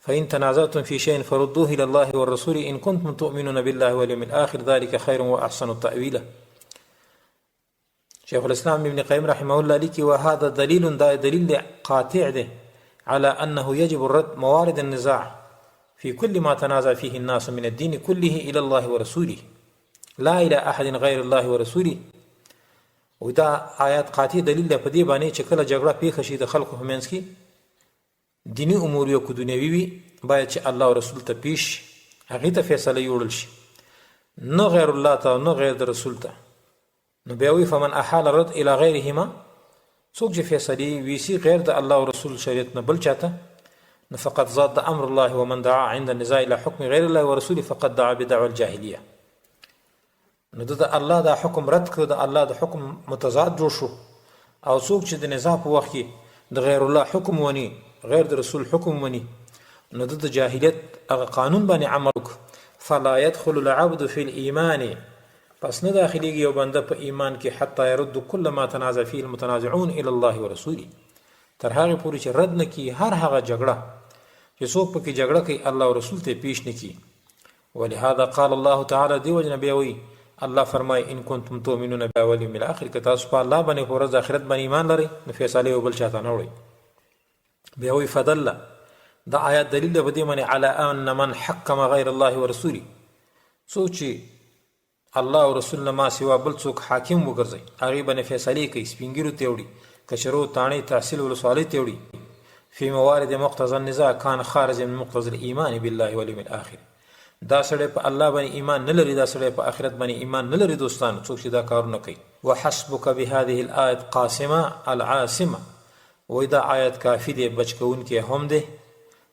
فإن تنازعتم في شيء فردوه إلى الله والرسول إن كنتم تؤمنون بالله واليوم الآخر ذلك خير وأحسن تأويلا. شیخ الاسلام ابن قیم رحمه الله لیکي وهذا دلیل، دا دلیل دی قاطع دی على أنه يجب الرد موارد النزاع في كل ما تنازع فيه الناس من الدين كله إلى الله ورسوله لا إلى أحد غير الله ورسوله. او دا آیات قاطع دلیل دی په دې باندې چې کله جګړه پیښه شي د خلکو په منځ کې، دیني امور یو که دنیوي وي، باید چې الله او رسول ته پیش شي، هغې ته فیصله یوړل شي، نه غیر الله ته او نه غیر د رسول ته. نو بیا وایي فمن احال الرد الی غیرهما، څوک چې فیصلې ویسي غیر د الله او رسول شریعت نه بل چاته، نو فقد ضاد امر الله ومن دعا عند النزاع الى حکم غیر الله ورسوله فقد دعا بدعوى الجاهلیه. نو ده د الله دا حکم رد کړ، د الله د حکم متضاد جوړ شو. او څوک چې د نزاع په وخت کې د غیر الله حکم ونی، غیر د رسول حکم ونی، نو ده د جاهلیت هغه قانون باندې عمل وکړ. فلا يدخل العبد في الايمان، پس نه داخليږي یو بنده په ایمان کې، حتی يرد كل ما تنازع فيه المتنازعون الى الله ورسوله، تر هغې پورې چې رد نه کړي هر هغه جګړه چې څوک پکې جګړه کوي الله او رسول ته پیش نه کړي. ولهذا قال الله تعالی، دی وجنه بیا وی الله فرمای ان کنتم تؤمنون بالله والیوم الاخر، که تاسو په الله باندې په ورځ آخرت باندې ایمان لرئ نو فیصله یو بل چاته نه وړئ. بیا وی فدل، دا آیات دلیل دی په دې باندې علی ان من حکم غیر الله ورسوله، څوک چې الله او رسول نه ما سوا بل څوک حاکم وګرځي، هغې باندې فیصلې کوي، سپینږیرو ته وړي، کچرو تاڼې تحصیل ولسوالۍ ته وړي، فی موارد مقتضى النزاع کان خارج من مقتضى الايمان بالله واليوم الاخر. دا سړی په الله باندې ایمان نه لري، دا سړی په آخرت باندې ایمان نه لري دوستانو، څوک چې دا کارونه کوي. وحسبک بهذه الآیت قاسمه العاصمه، وایي دا آیت کافي دی، بچ کوونکی هم دی،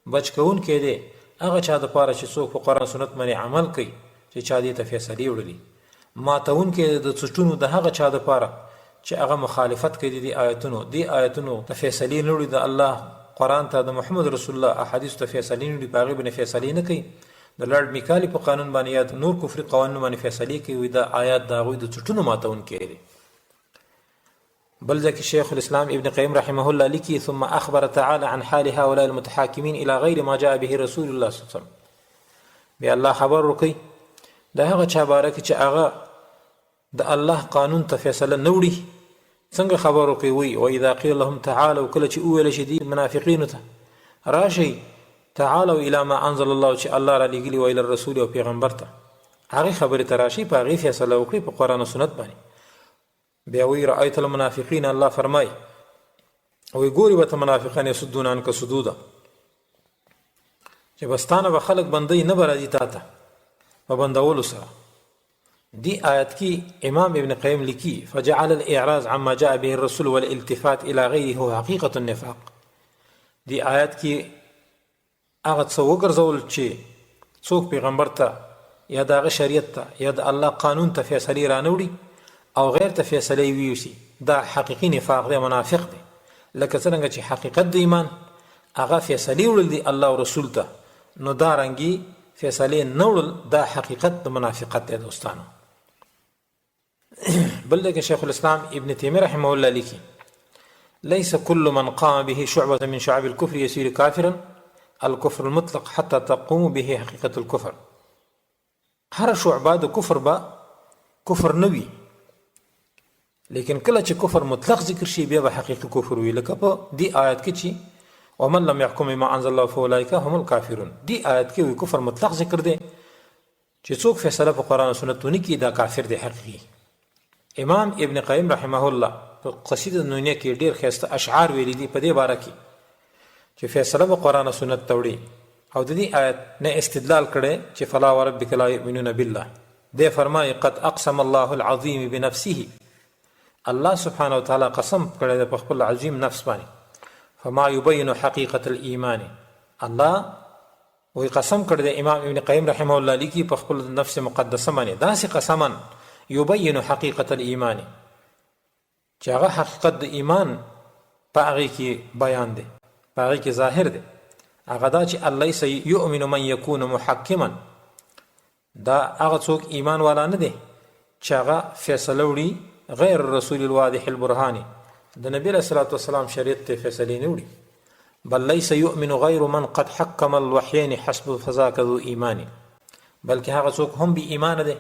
بچ کوونکی دی هغه چا دپاره چې څوک په قرآن سنت باندې عمل کوي، چې چا دې ته فیصلې وړلي. ماتوونکی دی د څټونو د هغه چا دپاره چې هغه مخالفت کوي د دې آیتونو، دې آیتونو ته فیصلې نه وړي، د الله قرآن ته، د محمد رسول الله احادیثو ته فیصلې نه وړي، په هغې باندې فیصلې نه کوي، د لارډ میکالي په قانون باندې یا د نور کفري قوانینو باندې فیصلې کوي. وایي دا آیات د هغوی د څټونو ماتوونکی دی. بل ځای کې شیخ الاسلام ابن قیم رحمه الله لیکي: ثم اخبر تعالی عن حال هؤلاء المتحاکمین الى غیر ما جاء به رسول الله صلی الله علیه وسلم. بیا الله خبر ورکوي د هغه چا باره کې چې هغه د الله قانون ته فیصله نه وړي. څنګه خبر ورکوي؟ وایي: واذا قیل لهم تعالوا، کله چې وویل شي دي منافقینو ته راشئ، تعالوا الى ما انزل الله، چې الله را لېږلي و، الى الرسول، او پیغمبر ته، هغې خبرې ته راشئ، په هغې فیصله وکړئ په قرآن او سنت باندې. بیا وی رأیت المنافقین، الله فرمای وی ګوري به ته منافقان، یصدون عنک صدودا، چې بستانه به خلک بندي نه به راځي تا ته په بندولو سره. دی آیت کې امام ابن قیم لیکي: فجعل الاعراض عما جاء به الرسول والالتفات الى غیره هو حقیقت النفاق. دی آیت کې هغه څه وګرځول چې څوک پیغمبر ته یا د هغه شریعت ته یا د الله قانون ته فیصلې رانه وړي او غیر ته فیصلې ویوسي، دا حقیقي نفاق دی، منافق دی. لکه څرنګه چې حقیقت د ایمان هغه فیصلې وړل دي الله او رسول ته، نو دا رنګي فیصلې نه وړل دا حقیقت د منافقت دی دوستانو. بل ځای کې شیخ الاسلام ابن تیمیه رحمه الله لیکي: ليس كل من قام به شعبة من شعب الكفر يصير كافرا الكفر المطلق حتى تقوم به حقيقة الكفر. هر شعبه د کفر به کفر نه وي، لیکن کله چې کفر مطلق ذکر شي بیا به حقیقي کفر وي، لکه په دې آیت کې چې ومن لم يحكم بما انزل الله فاولئک هم الكافرون. دې آیت کې وی کفر مطلق ذکر دی، چې څوک فیصله په قرآن او سنت ونه کړي دا کافر دی حقیقي. امام ابن قیم رحمه الله په قصیده نونیه کې ډیر ښایسته اشعار ویلي دي په دې باره کې چې فیصله به قرآن او سنت ته وړي، او د دې آیت نه استدلال کړی چې فلا وربک لا یؤمنون بالله. دی فرمایي: قد اقسم الله العظیم بنفسه، الله سبحانه وتعالی قسم کړی دی په خپل عظیم نفس باندې، فما یبین حقیقت الايمان. الله وی قسم کړی دی، امام ابن قیم رحمه الله لیکي، په خپل نفس مقدسه باندې داسې قسما یبین حقیقت الايمان، چې هغه حقیقت د ایمان په هغې کې بیان دی، په هغې کې ظاهر دی، هغه دا چې الیس یؤمن من یکون محکما، دا هغه څوک ایمان والا نه دی چې هغه فیصله وړي غیر الرسول الواضح البرهان، د نبی علیه الصلاة والسلام شریعت ته فیصلې نه وړي، بل ليس يؤمن غير من قد حكم الوحيين حسب فذاك ذو ایمان، بلکې هغه څوک هم بی ایمان دی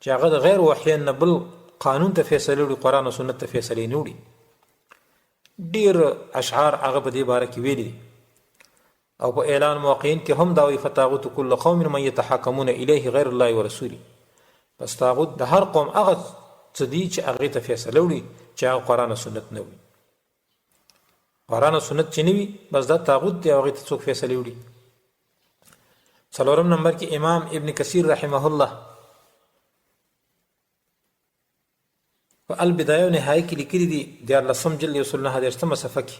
چې هغه د غیر وحیین نه بل قانون ته فیصله وړي، قرآن او سنت ته فیصلې نه وړي. ډیر اشعار هغه په دې باره کې ویلي دي، او په اعلان موقعین کې هم دا وایي: فطاغوت کل قوم من یتحاکمون الیه غیر الله ورسوله. پس طاغوت د هر قوم هغه څه دي چې هغې ته فیصله وړي چې هغه قرآن او سنت نه وي. قرآن او سنت چې نه وي بس دا طاغوت دی او هغې ته څوک فیصلې وړي. څلورم نمبر کې امام ابن کثیر رحمه الله په البدایه او نهایه کې لیکلي دي، 13 جلد 139 صفحه کې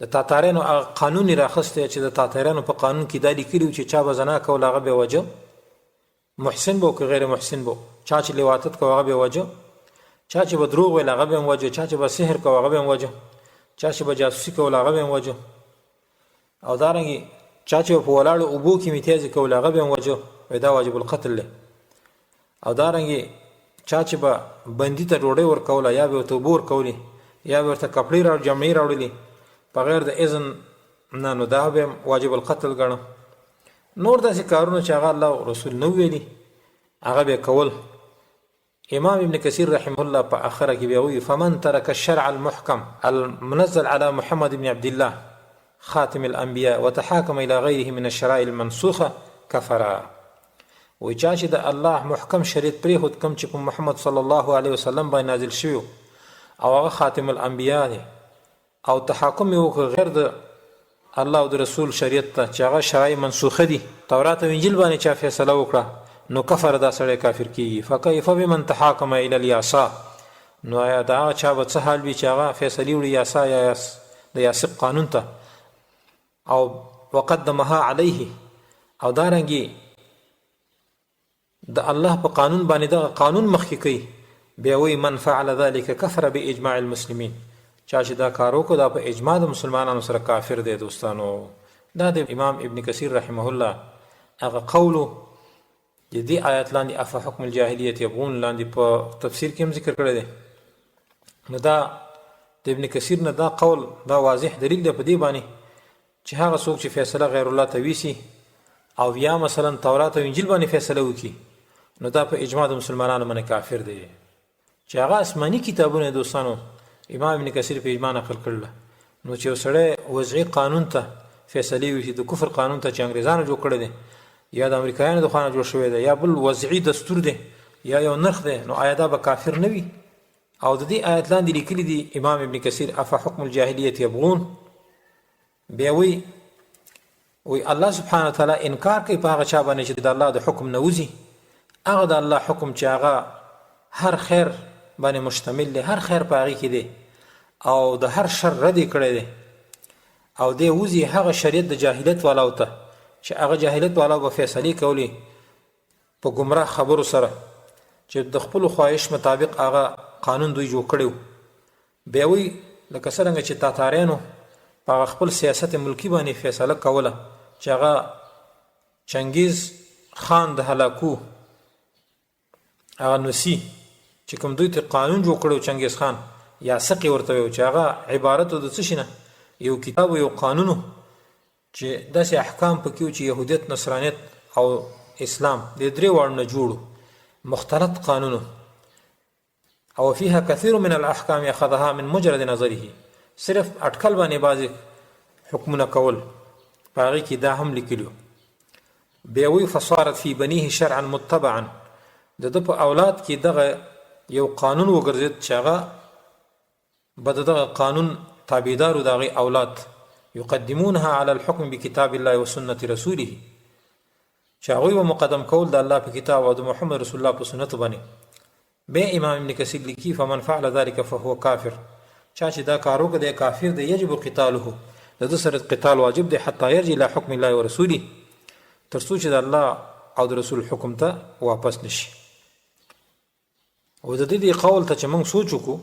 د تاتارانو هغه قانون یې راخیستی چې د تاتارانو په قانون کې دا لیکلي وو چې چا به زنا کوله هغه به وژه، محسن به که غیر محسن به، چا چې لواطت کوه هغه به وژه، چا چې به دروغ ویل هغه به هم وژه، چا چې به سحر کوه هغه به هم وژه، چا چې به جاسوسي کوله هغه به هم وژه، او دارنګې چا چې په ولاړو اوبو کې میتیازې کوله هغه به هم وژه، وایي دا واجب القتل دی. او دارنګې چا چې به بندي ته ډوډۍ ورکوله یا به ورته اوبه ورکولې یا به ورته کپړې را جامې راوړلې په غیر د اذن نه، نو دا به واجب القتل ګڼه. نور داسې کارونه چې هغه الله او رسول نه ویلي هغه به کول. امام ابن کثیر رحمه الله په اخره کې بیا وایي: فمن ترک الشرع المحکم المنزل على محمد بن عبد الله. خاتم الانبیاء وتحاکم الى غیره من الشرائع المنسوخه کفر. وایي چا چې د الله محکم شریعت پرېښود کوم چې په محمد صلی الله علیه وسلم باندې نازل شوی او هغه خاتم الانبیاء دی او تحاکم یې وکړ غیر د الله او د رسول شریعت ته چې هغه شرایع منسوخه دي، تورات او انجیل باندې چا فیصله وکړه نو کفر، دا سړی کافر کیږي. فکیف بمن تحاکم الی الیاسا، نو آیا د هغه چا به څه حال وي چې هغه فیصلې وړي یاسا یا د یاسق قانون ته او وقدمها علیه، او دارنګي د الله په قانون باندې دغه قانون مخکې کوي. بیا وایي من فعل ذلک کفر باجماع المسلمین، چا چې دا کار وکړو دا په اجماع د مسلمانانو سره کافر دی. دوستانو، دا د امام ابن کثیر رحمه الله هغه قول د دې آیت لاندې اف حکم الجاهلیت یبغون لاندې په تفسیر کې هم ذکر کړی دی. نو دا د ابن کثیر نه دا قول دا واضح دلیل دی په دې باندې چې هغه څوک چې فیصله غیر الله ته ویسي او یا مثلا تورات او انجیل باندې فیصله وکړي نو دا په اجماع د مسلمانانو باندې کافر دی، چې هغه آسماني کتابونه دوستانو امام ابن کثیر په اجماع نقل کړل. نو چې یو سړی وضعي قانون ته فیصلې وشي، د کفر قانون ته چې انګریزانو جوړ کړی دی یا د امریکایانو د خوا نه جوړ شوی دی یا بل وضعي دستور دی یا یو نرخ دی، نو آیا دا به کافر نه وي؟ او د دې آیت لاندې لیکلي دي امام ابن کثیر افا حکم الجاهلیت یبغون، بیا وی وی الله سبحانه وتعالی انکار کوي په هغه چا باندې چې د الله د حکم نه وځي، هغه د الله حکم چې هغه هر خیر باندې مشتمل دی، هر خیر په هغې کې دی او د هر شر رد یې کړی دی، او دی وځي هغه شریعت د جاهلیت والاو ته چې هغه جاهلیت والاو به فیصلې کولې په ګمراه خبرو سره چې د خپلو خواهش مطابق هغه قانون دوی جوړ کړی. بیا وایي لکه څرنګه چې تاتاریانو په هغه خپل سیاست ملکي باندې فیصله کوله چې هغه چنګیز خان د هلاکو هغه نسی چې کوم دوی ته قانون جوړ کړو چنګیز خان یا سقي ورته ویو چې هغه عبارت د څه شي نه یو کتاب یو قانون چې داسې احکام پکې وو چې یهودیت، نصرانیت او اسلام د درې واړو نه جوړو مختلط قانونو او فيها كثير من الاحکام اخذها من مجرد نظره، صرف اټکل باندې بعضې حکمونه کول په هغې کې دا هم لیکلي. بیا وایي فصارت فی بنیه شرعا متبعا، د ده په اولاد کې دغه یو قانون وګرځېد چې هغه به د دغه قانون تابعدار د هغې اولاد یقدمونها علی الحکم بکتاب الله وسنت رسوله، چې هغوی به مقدم کول د الله په کتاب او د محمد رسول الله په سنت باندې. بیا امام ابن کثیر لیکي فمن فعل ذلك فهو کافر، چا چې دا کار وکړ دی کافر دی، یجب قتاله، د ده سره قتال واجب دی، حتی یرجع الی حکم الله ورسوله، تر څو چې د الله او د رسول حکم ته واپس نشي. او د دې قول ته چې موږ سوچ وکړو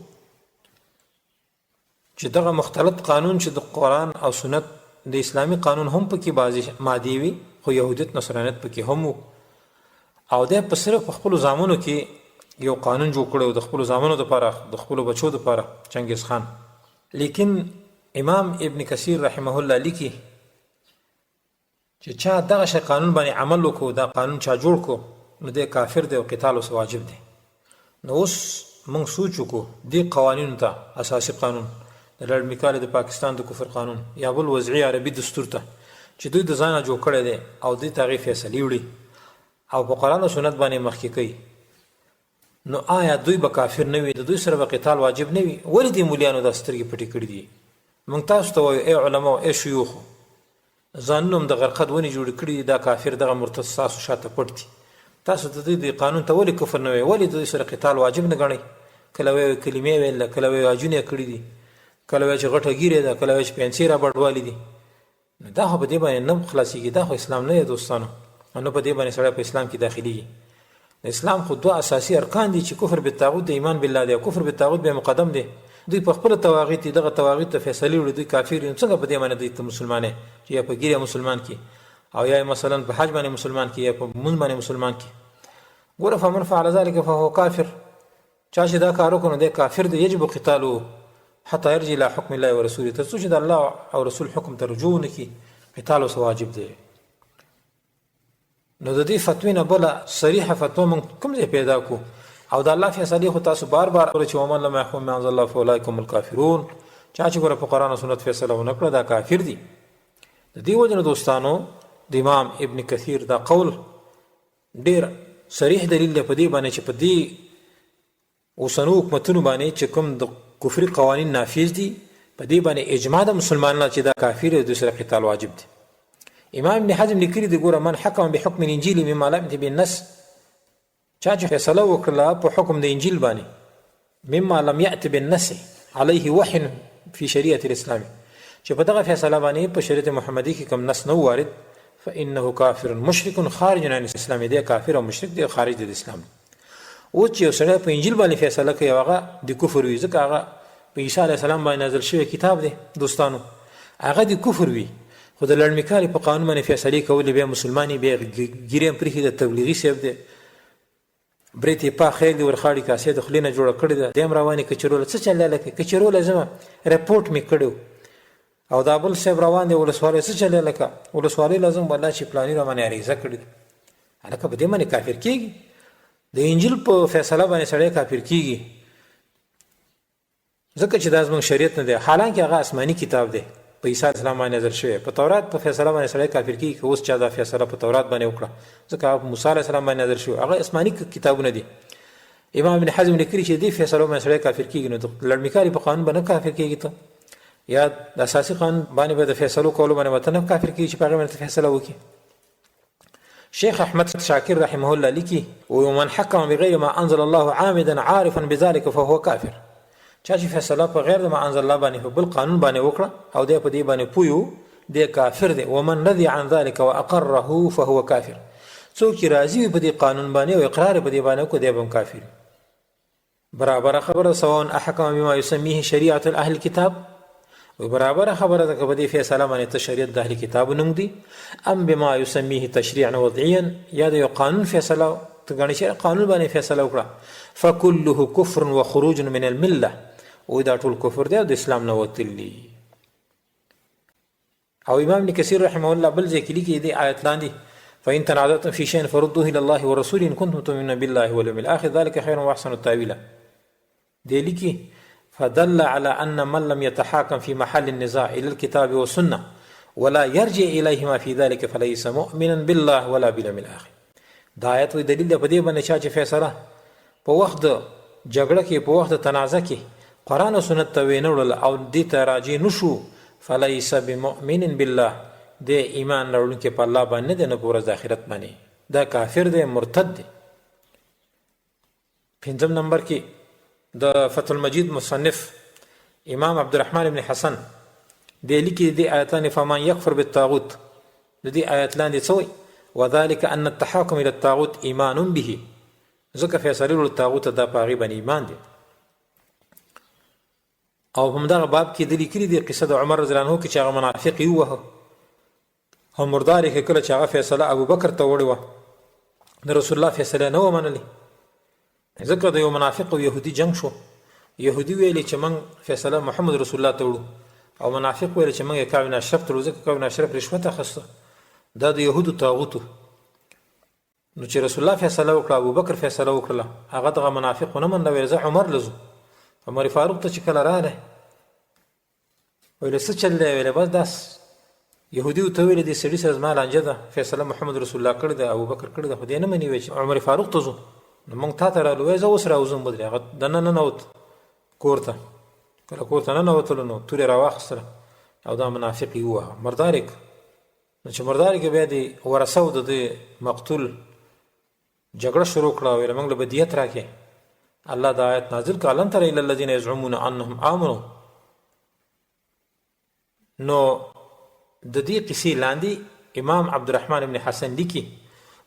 چې دغه مختلط قانون چې د قرآن او سنت د اسلامي قانون هم پکې بعضې مادې وي خو یهودیت نصرانیت پکې هم وو، او دی په صرف په خپلو زامنو کې یو قانون جوړ کړی د خپلو زامنو دپاره د خپلو بچو دپاره چنګیز خان. لیکن امام ابن کثیر رحمه الله لیکي چې چا دغه شی قانون باندې عمل وکړو، دا قانون چا جوړ کړو، نو دی کافر دی او قتال اوس واجب دی. نو اوس موږ سوچ وکړو دې قوانینو ته، اساسي قانون د لړ میکالې د پاکستان د کفر قانون یا بل وضعي عربي دستور ته چې دوی د ځانه جوړ کړی دی او دوی ته هغې فیصلې وړي او په قرآن او سنت باندې مخکې کوي، نو آیا دوی به کافر نه وي؟ د دوی سره به قتال واجب نه وي؟ ولې دې مولیانو دا سترګې پټې کړې دي؟ موږ تاسو ته وایو ای علماو، ای شیوخو، ځانونه هم د غرقد ونې جوړې کړي دي، دا کافر دغه مرتد ستاسو شاته پټ دي، تاسو د دوی د قانون ته ولې کفر نه وایئ؟ ولې د دوی سره قتال واجب نه ګڼئ؟ کله وایي کلمې ویل، کله وایي عاجونه یې کړي دي، کله وایي چې غټه ږیره ده، کله وایي چې پنسې را بډوالي دي. نو دا خو په دې باندې نه خلاصېږي، دا خو اسلام نه دی دوستانو، او نه په دې باندې سړی په اسلام کې داخليږي. د اسلام خو دوه اساسي ارکان دي چې کفر بالطاغوت دی، ایمان بالله دی، او کفر بالطاغوت به مقدم دی. دوی په خپل تواغیت دي، دغه تواغیت ته فیصلې وړي، دوی کافر دي، نو څنګه په دې باندې دوی ته مسلمان یې چې یا په ږیره مسلمان کی او یا مثلا په حج باندې مسلمان کی یا په مونځ باندې مسلمان کی؟ ګوره فمن فعل ذلك فهو کافر، چا چې دا کار وکړ نو دی کافر دی، یجب قتاله حتی یرجع الی حکم الله ورسوله، تر څو چې د الله او رسول حکم ته رجوع ونه کړي قتال اوس واجب دی. نو د دې فتوی نه بله صریحه فتوا موږ کوم ځای پیدا کو؟ او د الله فیصلې خو تاسو بار بار اورئ چې ومن لم یحکم بما انزل الله فاولئک هم الکافرون، چا چې ګوره په قرآن او سنت فیصله ونه کړه دا کافر دي. د دې وجه نه دوستانو د امام ابن کثیر دا قول ډیر صریح دلیل دی په دې باندې چې په دې اوسنو حکومتونو باندې چې کوم د کفري قوانین نافذ دي، په دې باندې اجماع د مسلمانانو چې دا کافر دی، دوی سره قتال واجب دی. امام ابن حزم لیکلي دی، ګوره من حکم بحکم الانجیل مما لم یأت به النص، چا چې فیصله وکړه په حکم د انجیل باندې مما لم یأت بالنص علیه وحی فی شریعت الاسلام، چې په دغه فیصله باندې په شریعت محمدي کې کوم نص نه وارد، فانه کافر مشرک خارج عن الاسلام، دی کافر او مشرک دی، خارج دی د اسلام. اوس چې یو سړی په انجیل باندې فیصله کوي هغه د کفر وي، ځکه هغه په عیسی علیه السلام باندې نازل شوی کتاب دی دوستانو، هغه د کفر وي. خو د لړمیکاري په قانون باندې فیصلې کولې، بیا مسلمانې بیا ګیرې هم پرېښې ده، تبلیغي صاحب دی، برېت یې پاک خیال دی ورخاړي، کاسې د خولې نه جوړه کړې ده، دی هم روانې کچروله څه چل دی هلکه، کچروله ځمه رپورټ مې کړی او دا بل صاحب روان دی ولسوالۍ څه چل دی هلکه، ولسوالۍ له ځم والله چې پلاني راباندې عریضه کړې ده. هلکه په دې باندې کافر کېږي، د انجیل په فیصله باندې سړی کافر کېږي، ځکه چې دا زموږ شریعت نه دی، حالانکه هغه آسماني کتاب دی، په عیسی اسلام باندې نازل شوی. په تورات په فیصله باندې سړی کافر کیږي که اوس چا دا فیصله په تورات باندې وکړه، ځکه هغه په موسی علیه السلام باندې نازل شوی، هغه آسماني کتابونه دي. امام ابن حزم لیکلي چې دې فیصلو باندې سړی کافر کیږي، نو د لړمیکاري په قانون باندې کافر کیږي ته، یا د اساسي قانون باندې به د فیصلو کولو باندې به ته نه کافر کیږي چې په هغې باندې ته فیصله وکړي. شیخ احمد شاکر رحمه الله لیکي، ومن حکم بغیر ما انزل الله عامدا عارفا بذلك فهو کافر. چا چې فیصله په غیر د ما انزل الله باندې په بل قانون باندې وکړه او دی په دې باندې پوه، دی کافر دی. ومن رضي عن ذلك واقره فهو کافر. څوک چې راضي وي په دې قانون باندې او اقرار په دې باندې وکړي، دی به هم کافر. برابر خبره، سواء احکم بما يسميه شریعه اهل الكتاب، و برابر خبره ده که په دې فیصله باندې ته شریعت د اهل کتاب نوم دی، ام بما يسميه تشریعا وضعيا، یا د یو قانون فیصله ته ګڼي چې قانون باندې فیصله وکړه، فكله كفر وخروج من المله، او دا ټول کفر دی او د اسلام نه وتل دي. او امام ابن کثیر رحمه الله بل ځای کې لیکي دې آیت لاندې، فإن تنازعتم في شيء فردوه إلى الله ورسوله إن كنتم تؤمنون بالله واليوم الآخر ذلك خير وأحسن تأويلا. دی لیکي، فدل على أن من لم يتحاكم في محل النزاع إلى الكتاب والسنة ولا يرجع إليهما في ذلك فليس مؤمنا بالله ولا باليوم الآخر. دا آیت وی دلیل دی په دې باندې چا چې فیصله په وخت د جګړه کې، په وخت د تنازع کې قرآن او سنت ته وینه وړل او دې ته راجع نشو، فلیس بمؤمن بالله، دی ایمان راوړونکی په الله باندې نه دی، نه په ورځ د آخرت باندې، دا کافر دی، مرتد دی. پنځم نمبر کې د فتح المجید مصنف امام عبدالرحمن ابن حسن دی لیکي د دې آیت لاندې، فمن یکفر بالطاغوت، د دې آیت لاندې څه وایي؟ وذلك ان التحاکم الى الطاغوت ایمان به، ځکه فیصلې وړل طاغوت ته دا په هغې باندې ایمان دی. او همدغه باب کې د لیکلي دی قصه د عمر رضی الله عنه کې چې هغه منافق یې ووهه او مردار یې کله چې هغه فیصله ابوبکر ته وړې وه، د رسول الله فیصله نه وه منلې، ځکه د یو منافق او یهودي جنګ شو. یهودي ویلې چې موږ فیصله محمد رسول الله ته وړو، او منافق ویل چې موږ یې کعب بن اشرف ته وړو، ځکه کعب بن اشرف رشوت اخیسته، دا د یهودو طاغوت. نو چې رسول الله فیصله وکړه، ابوبکر فیصله وکړه، هغه دغه منافق ونه منله، ویل زه عمر له ځو. عمر فاروق ته چې کله راغی، ویل څه چل دی؟ ویل بس داس یهودي ته ویل دې سړي سره زما لانجه ده، فیصله محمد رسول الله کړې ده، ابوبکر کړې ده، خو دی نه مني، ویل چې عمر فاروق ته ځو، نو موږ تا ته رالو. ویل زه اوس راوځم. ودرې هغه دننه ننوت کور ته، کله کور ته ننوتلو نو تورې راواخیستله او دا منافق یې ووهه، مردار یې کړ. نو چې مردار یې کړ، بیا دې ورثه د دې مقتول جګړه شروع کړه، ویل موږ له به دیت راکړې. الله دا آیت نازل کړ، الم تر الی الذین یزعمون انهم آمنوا. نو د دې قصې لاندې امام عبدالرحمن ابن حسن لیکي،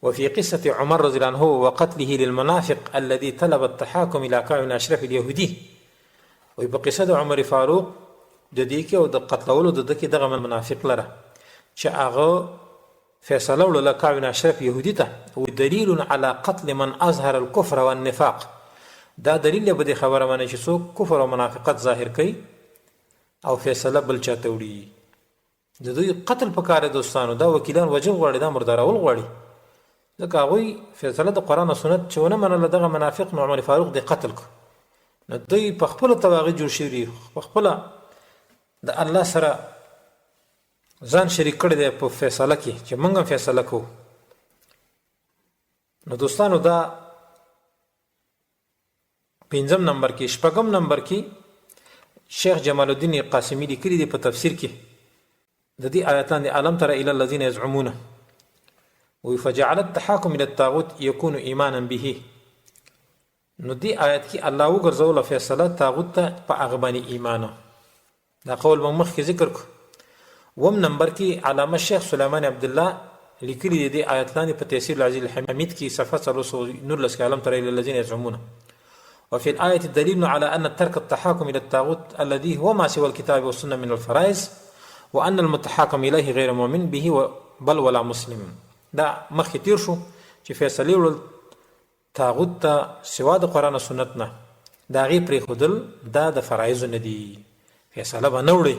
وفي قصة عمر رضي الله عنه وقتله للمنافق الذي طلب التحاكم إلى كعب بن أشرف اليهودي. وي په قصه د عمر فاروق د دې کې او د قتلولو د ده کې دغه منافق لره چې هغه فیصله وړله کعب بن اشرف یهودي ته، و دلیل علی قتل من اظهر الكفر والنفاق، دا دلیل دی په دې خبره باندې چې څوک کفر او منافقت ظاهر کوي او فیصله بل چاته وړي، د دوی قتل پکار دی. دوستانو، دا وکیلان وژل غواړي، دا مردارول غواړي، ځکه هغوی فیصله د قرآن او سنت چې ونه منله دغه منافق، نو عمر فاروق دې قتل کړ. نو دوی په خپله تواغي جوړ شوي دي، په خپله د الله سره ځان شریک کړی دی په فیصله کې چې موږ هم فیصله کوو. نو دوستانو، دا پنځم نمبر کې. شپږم نمبر کې شیخ جمال الدین قاسمی لیکلی دی په تفسیر کې د دې آیات لاندې: الم تر الى الذين يزعمون، وی فجعل التحاكم الى الطاغوت يكون ایمانا به. نو دې آیت کې الله وګرځوله فیصله طاغوت ته په هغه باندې ایمان. دا قول موږ مخکې ذکر کړو. وم نمبر کې علامه شیخ سلیمان عبدالله لیکلي دی دې آیت لاندې په تیسیر العزیز الحمید کې، صفحه 419 کې: الم تر الى الذين يزعمون، وفي الآية دليل على أن ترك التحاكم إلى الطاغوت الذي هو ما سوى الكتاب والسنة من الفرائض، وأن المتحاكم إليه غير مؤمن به بل ولا مسلم. دا مخکې تیر شو چې فیصلې وړل طاغوت ته سوا د قرآن او سنت نه، د هغې پرېښودل دا د فرایضو نه دي. فیصله به نه وړي،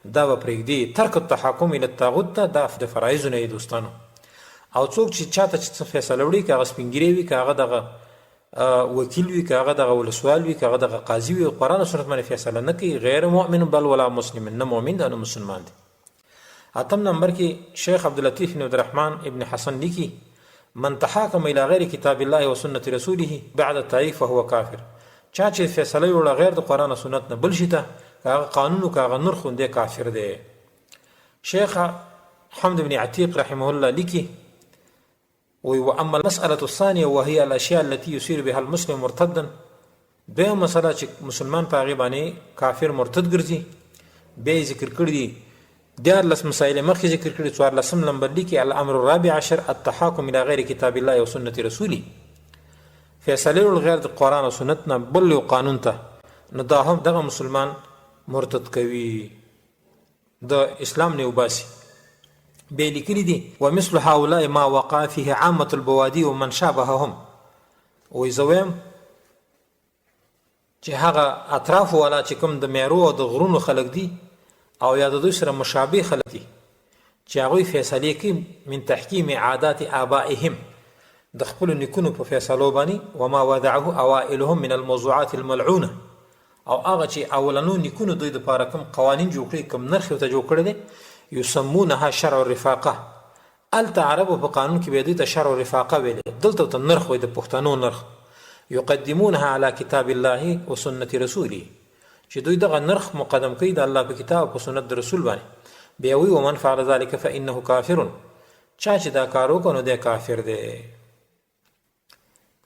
دا به پرېږدي. ترک التحاکم الی الطاغوت ته دا د فرایضو نه دي دوستانو. او څوک چې چاته چې څه فیصله وړي، که هغه سپینږیری وي، که هغه دغه وکیل وي، که هغه دغه ولسوال وي، که هغه دغه قاضي وي، قرآن او سنت باندې فیصله نه کوي، غیر مؤمن بل ولا مسلم، نه مؤمن ده نه مسلمان دی. اتم نمبر کې شیخ عبداللطیف بن عبدالرحمن ابن حسن لیکي: من تحاکم الى غیر کتاب الله و سنت رسوله بعد التعریف فهو کافر. چا چې فیصله وړه غیر د قرآن او سنت نه بل شي ته، که هغه قانون او که هغه نرخ، دی کافر دی. شیخ حمد بن عتیق رحمه الله لیکي، وی واما المسألة الثانية وهي الاشياء التي يصير بها المسلم مرتدا. دویمه مسله چې مسلمان په هغې باندې کافر مرتد ګرځي، بیا یې ذکر کړي دي 13 مسایل مخکې ذکر کړي. 14 نمبر لیکي: الامر الرابع عشر التحاکم الى غیر کتاب الله و سنت رسوله. فیصله وړل غیر د قرآن او سنت نه بل یو قانون ته، نو دا هم دغه مسلمان مرتد کوي، د اسلام نه وباسي. بیا لیکلي دي: ومثل هؤلاء ما وقع فيه عامة البوادي ومن شابههم. وایي زه وایم چې هغه اطراف والا چې کوم د میرو او د غرونو خلک دي او یا د دوی سره مشابه خلک دي، چې هغوی فیصلې کوي من تحکیم عادات آبائهم، د خپلو نیکونو په فیصلو باندې، وما وضعه اوائلهم من الموضوعات الملعونه، او هغه چې اولنو نیکونو دوی دپاره کوم قوانین جوړ کړي، کوم نرخ ورته جوړ کړی دی، یسمونها شرع الرفاقه. هلته عربو په قانون کې به دوی ته شرع الرفاقه ویلې، دلته ورته نرخ وایي، د پښتنو نرخ. یقدمونها علی کتاب الله و سنت رسوله، چې دوی دغه نرخ مقدم کوي د الله په کتاب او په سنت د رسول باندې. بیا وایي: ومن فعل ذلك فانه کافر. چا چې دا کار وکړ نو دی کافر دی.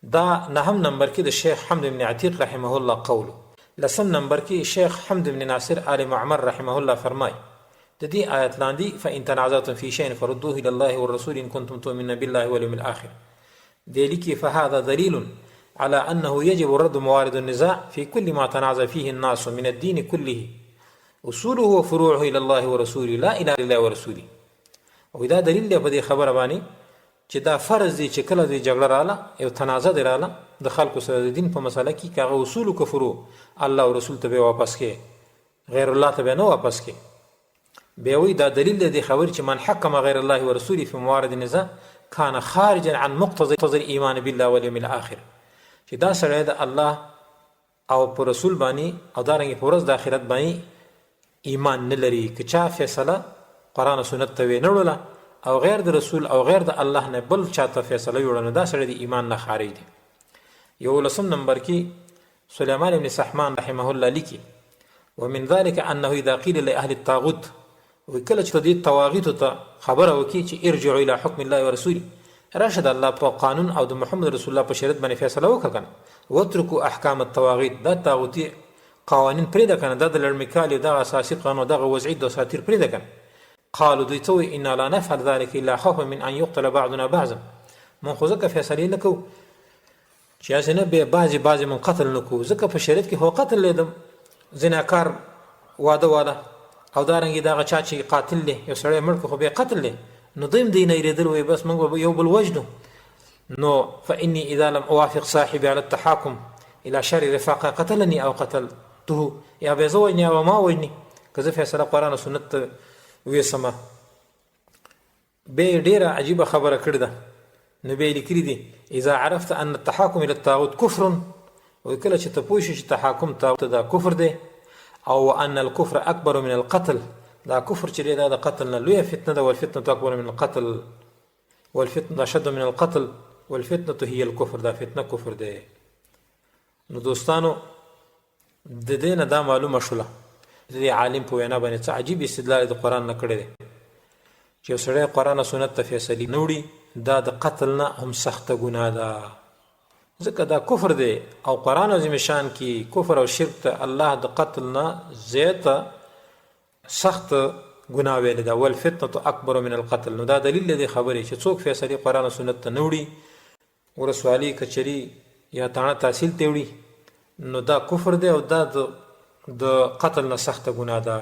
دا نهم نمبر کې د شیخ حمد بن عتیق رحمه الله قول. لسم نمبر کې شیخ حمد بن ناصر آل معمر رحمه الله فرمای د دې آیت لاندې: فإن تنازعتم في شيء فردوه إلى الله والرسول إن كنتم تؤمنون بالله واليوم الآخر. دی لیکي: فهذا دلیل على أنه يجب رد موارد النزاع في كل ما تنازع فيه الناس من الدين كله اصوله وفروعه الى الله ورسوله لا الى الله ورسوله. او دا دلیل دی په دې خبره باندې چې دا فرض دی چې کله د جګړه رااله، یو تنازع دی رااله د خلکو سره د دین په مسله کې، که هغه اصول که فروع، الله او رسول ته به واپس کې، غیر الله ته به نه واپس کې. بیا وی دا دلیل دی د خبرې چې من حکم غیر الله ورسوله فی موارد النزاع کان خارجا عن مقتضى الايمان بالله واليوم الاخر، چې دا سړی د الله او په رسول باندې او دارنګه په ورځ د آخرت باندې ایمان نه لري، که چا فیصله قرآن او سنت ته وې نه وړله او غیر د رسول او غیر د الله نه بل چاته فیصله وړه، نو دا سړی د ایمان نه خارج دی. 11 نمبر کې سلیمان بن سحمان رحمه الله لیکي: ومن ذلك انه اذا قيل لاهل الطاغوت، وکله چې دې طواغیتو ته خبره وکړي چې ارجعوا الى حکم الله ورسوله، راشه د الله په قانون او د محمد رسول الله په شریعت باندې فیصله وکړه کنه، وترکو احکام الطواغیت، دا طاغوتي قوانین پرېږده کنه، دا د لړمیکالي دغه اساسي قانون دغه وضعي دساتیر پرېږده کنه، قالو دوی څه وایي؟ انا لا نفعل ذلك الا خوفا من ان يقتل بعضنا بعضا. مونږ خو ځکه فیصلې نه کوو چې هسې نه بیا بعضې بعضې مونږ قتل نه کوو، ځکه په شریعت کې خو قتل دی، د زناکار واده واله او دارنګې دغه چا چې قاتل دی، یو سړی مړ کړو خو بیا قتل دی. نو دوی هم دوی نه یریدل، وایي بس مونږ به یو بل وژنو. نو فإني إذا لم أوافق صاحبي على التحاكم إلى شر رفاقة قتلني أو قتلته، یا به زه وژني یا به ما وژني که زه فیصله قرآن او سنت ته ویسم. بیا یې ډېره عجیبه خبره کړې ده. نو بیا یې لیکلي دي: اذا عرفت ان التحاکم الى الطاغوت کفر، وایي کله چې ته پوه شې چې تحاکم طاغوت ته دا کفر دی، او وان الكفر اکبر من القتل، دا کفر چې دا د قتل نه لویه فتنه ده. والفتنه اکبر من القتل والفتنه اشد من القتل والفتنه هي الكفر، دا فتنه کفر دی. نو دوستانو، د دې نه دا معلومه شوله، د دې عالم په وینا باندې څه عجیب استدلال د قرآن نه کړی دی چې یو سړی قرآن او سنت ته فیصلې نه وړي، دا د قتل نه هم سخته ګناه ده، ځکه دا کفر دی. او قرآن عظیم شان کې کفر او شرک ته الله د قتل نه زیاته سخت ګناه ویلې ده، والفتنة اکبر من القتل. نو دا دلیل دی خبرې چې څوک فیصلې قرآن او سنت ته نه وړي، ولسوالي، کچري یا تاڼه، تحصیل ته وړي، نو دا کفر دی او دا د قتل نه سخته ګناه ده.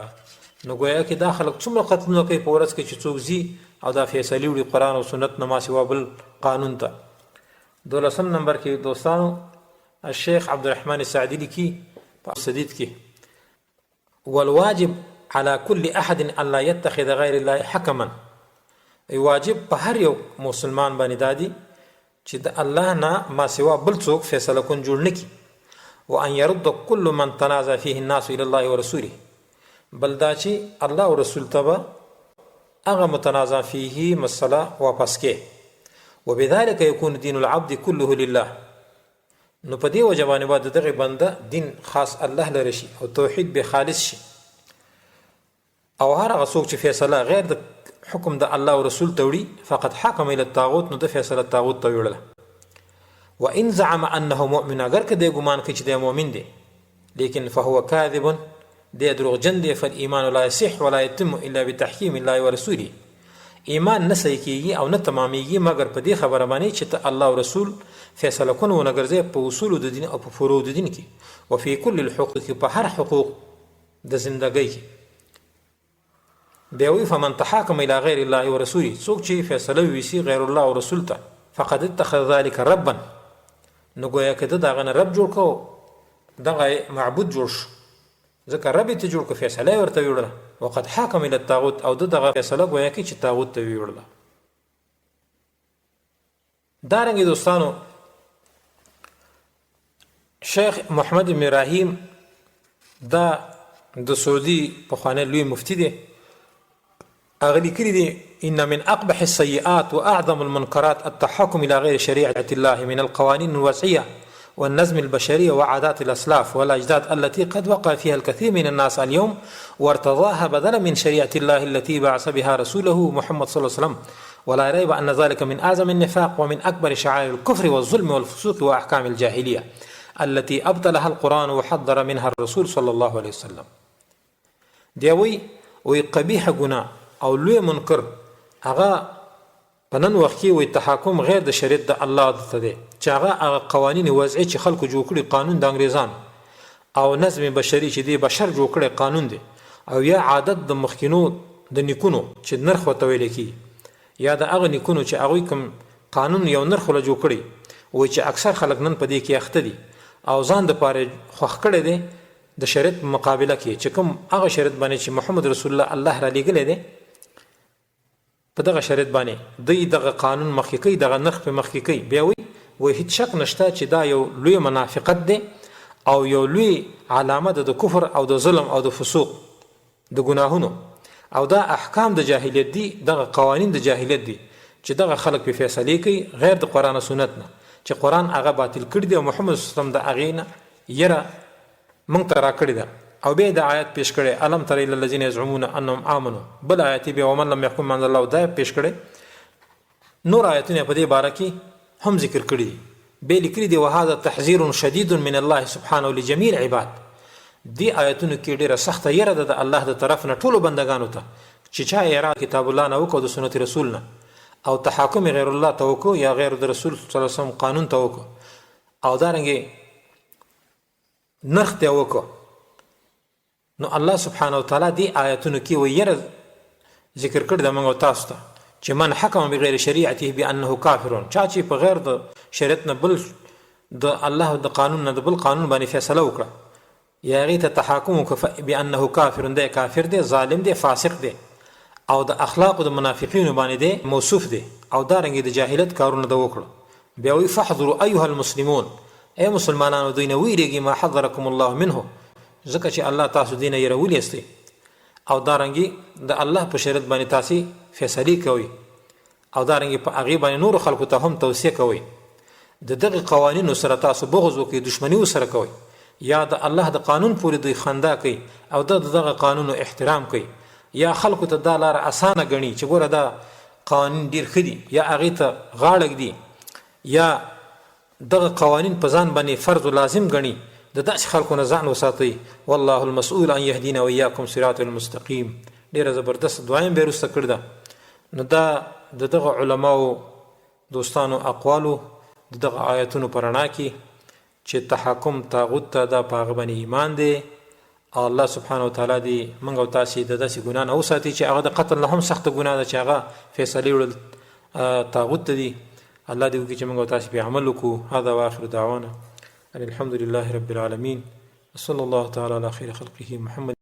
نو ګویا کې دا خلک څومره قتلونه کوي په ورځ کې چې څوک ځي او دا فیصلې وړي قرآن او سنت نه ما سوا بل قانون ته. دولسم نمبر کې دوستانو، الشیخ عبدالرحمن سعدي لیکي په سدید کې: والواجب على كل احد ان لا يتخذ غير الله حکما. ای واجب په هر یو مسلمان باندې دا دي چې د الله نه ما سوا بل څوک فیصله کون جوړ نکي، وان يرد كل من تنازع فيه الناس الى الله ورسوله. بل دا چې الله او رسول ته به هغه متنازع فيه مسله واپس کې. وبذلك يكون دين العبد كله لله. نو په دې وجه باندې به د دغه بنده دین خاص الله لره شي او توحید به خالص شي. او هر هغه څوک چې فیصله غیر د حکم د الله او رسول ته وړي، فقد حکم الى الطاغوت، نو د فیصله طاغوت ته وړله. وان زعم انه مؤمن، اگر که دی ګمان کوي چې دی مؤمن دی، لیکن فهو کاذب، دی دروغجن دی. فالایمان لا يصح ولا يتم الا بتحکیم الله ورسوله. ایمان نه صحیح کیږي او نه تمامیږي مګر په دې خبره باندې چې ته الله او رسول فیصله کون ونه ګرځې په اصولو د دین او په فروع د دین کې، وفي کل الحقوق، په هر حقوق د زندګۍ کې. بیا وی فمن تحاکم الى غیر الله ورسوله، څوک چې فیصله ویسي غیر الله او رسول ته، فقد اتخذ ذلك ربا، نو ګویا که ده دغه نه رب جوړ کو، دغه معبود جوړ شو، ځکه رب یې ته جوړ کو، فیصله یې ورته ویوړله. وقد حاکم الى الطاغوت، او ده دغه فیصله ګویا کې چې طاغوت ته ویوړله. دارنګه دوستانو، شیخ محمد بن ابراهیم دا د سعودي پخوانی لوی مفتي دی، هغه لیکلي دي: ان من اقبح السيئات واعظم المنكرات التحكم الى غير شريعه الله من القوانين الوضعيه والنظم البشري وعادات الأسلاف والأجداد التي قد وقع فيها الكثير من الناس اليوم وارتضاها بدلا من شريعة الله التي بعث بها رسوله محمد صلى الله عليه وسلم، ولا ريب أن ذلك من أعظم النفاق ومن أكبر شعائر الكفر والظلم والفسوق وأحكام الجاهلية التي أبطلها القرآن وحذر منها الرسول صلى الله عليه وسلم. دی وی وی قبیح ګناه او لوی منکر هغه په نن وخت کې وایي تحاکم غیر د شریعت د الله ته دی، چې هغه هغه قوانین وضعي چې خلکو جوړ کړي، قانون د انګریزانو او نظم بشري چې دی بشر جوړ کړی قانون دی، او یا عادت د مخکینو د نیکونو چې نرخ ورته ویل کیږي، یا د هغه نیکونو چې هغوی کوم قانون یو نرخ وله جوړ کړی، وایي چې اکثر خلک نن په دې کې اخته دي او ځان د پاره خوښ کړی دی د شریعت په مقابله کې، چې کوم هغه شریعت باندې چې محمد رسول الله الله را لیږلی دی، په دغه شریعت باندې دوی دغه قانون مخکې کوي، دغه نرخ په مخکې کوي. بیا وایي وایي هیڅ شک نشته چې دا یو لوی منافقت دی او یو لوی علامه ده د کفر او د ظلم او د فسوق د ګناهونو، او دا احکام د جاهلیت دي، دغه قوانین د جاهلیت دي چې دغه خلک په فیصلې کوي غیر د قرآن او سنت نه، چې قرآن هغه باطل کړي دی او محمد صلی الله علیه وسلم د هغې نه یره مونږ ته راکړې ده. او بیا دا آیت پیش کړی: الم تر الی الذین یزعمون انهم آمنو. بل آیت بیا ومن لم یحکم بما انزل الله دا پیش کړی. نور آیتونه په دې باره کې هم ذکر کړی دي. بیا لیکلي دي: وهذا تحذير شدید من الله سبحانه لجميع العباد. دې آیتونو کې ډیره سخته یره ده د الله د طرف نه ټولو بندگانو ته چې چا اعراض کتاب الله نه وکړو، د سنت رسول نه، او تحاکم غیر الله ته وکړو یا غیر د رسول صلی الله علیه وسلم قانون ته وکړو او دارنګه نرخ ته وکړو، نو الله سبحانه وتعالی دې آیتونو کې ویره ذکر کړ د موږ تاسو ته چې من حکم بغیر شریعته بانه کافر، چا چې په غیر د شریعت نه بل د الله د قانون نه د بل قانون باندې فیصله وکړه یا هغې ته تحاکم وکړه، بانه کافر، دی کافر دی، ظالم دی، فاسق دی او د اخلاقو د منافقینو باندې دی موصوف دی او دارنګې د جاهلیت کارونه ده وکړو. بیا وی فاحذروا ایها المسلمون، ای مسلمانانو دوی نه ویریږي، ما حذرکم الله منه، ځکه چې الله تاسو دې نه یرولي یاستئ. او دارنګي د الله په شریعت باندې تاسو فیصله کوئ او دارنګه په هغې باندې نورو خلکو ته هم توصیه کوئ. د دغه قوانینو سره تاسو بغض وکړئ، دښمني ورسره کوئ، یا د الله د قانون پورې دوی خندا کوي او د دغه قانونو احترام کوي، یا خلکو ته دا لاره اسانه ګڼي چې ګوره دا قوانین ډیر ښه دي، یا هغې ته غاړه ږدي، یا دغه قوانین په ځان باندې فرض و لازم ګڼي، د داسې خلکو نه ځان وساتئ، والله المسؤول ان یهدینا و ایاکم صراط المستقیم. ډیره زبردسته دعا یې بیا وروسته کړې ده. نو دا د دغه علماو دوستانو اقوالو د دغه آیتونو په رڼا کې چې تحاکم طاغوت ته دا په هغه باندې ایمان دی او الله سبحانه وتعالی دې موږ او تاسې د داسې ګناه نه وساتي چې هغه د قتل نه هم سخته ګناه ده چې هغه فیصلې وړل طاغوت ته دي. الله دې وکړي چې موږ او تاسې پرې عمل وکړو. هذا واخر دعوانا ان الحمد لله رب العالمين وصلى الله تعالى على خير خلقه محمد.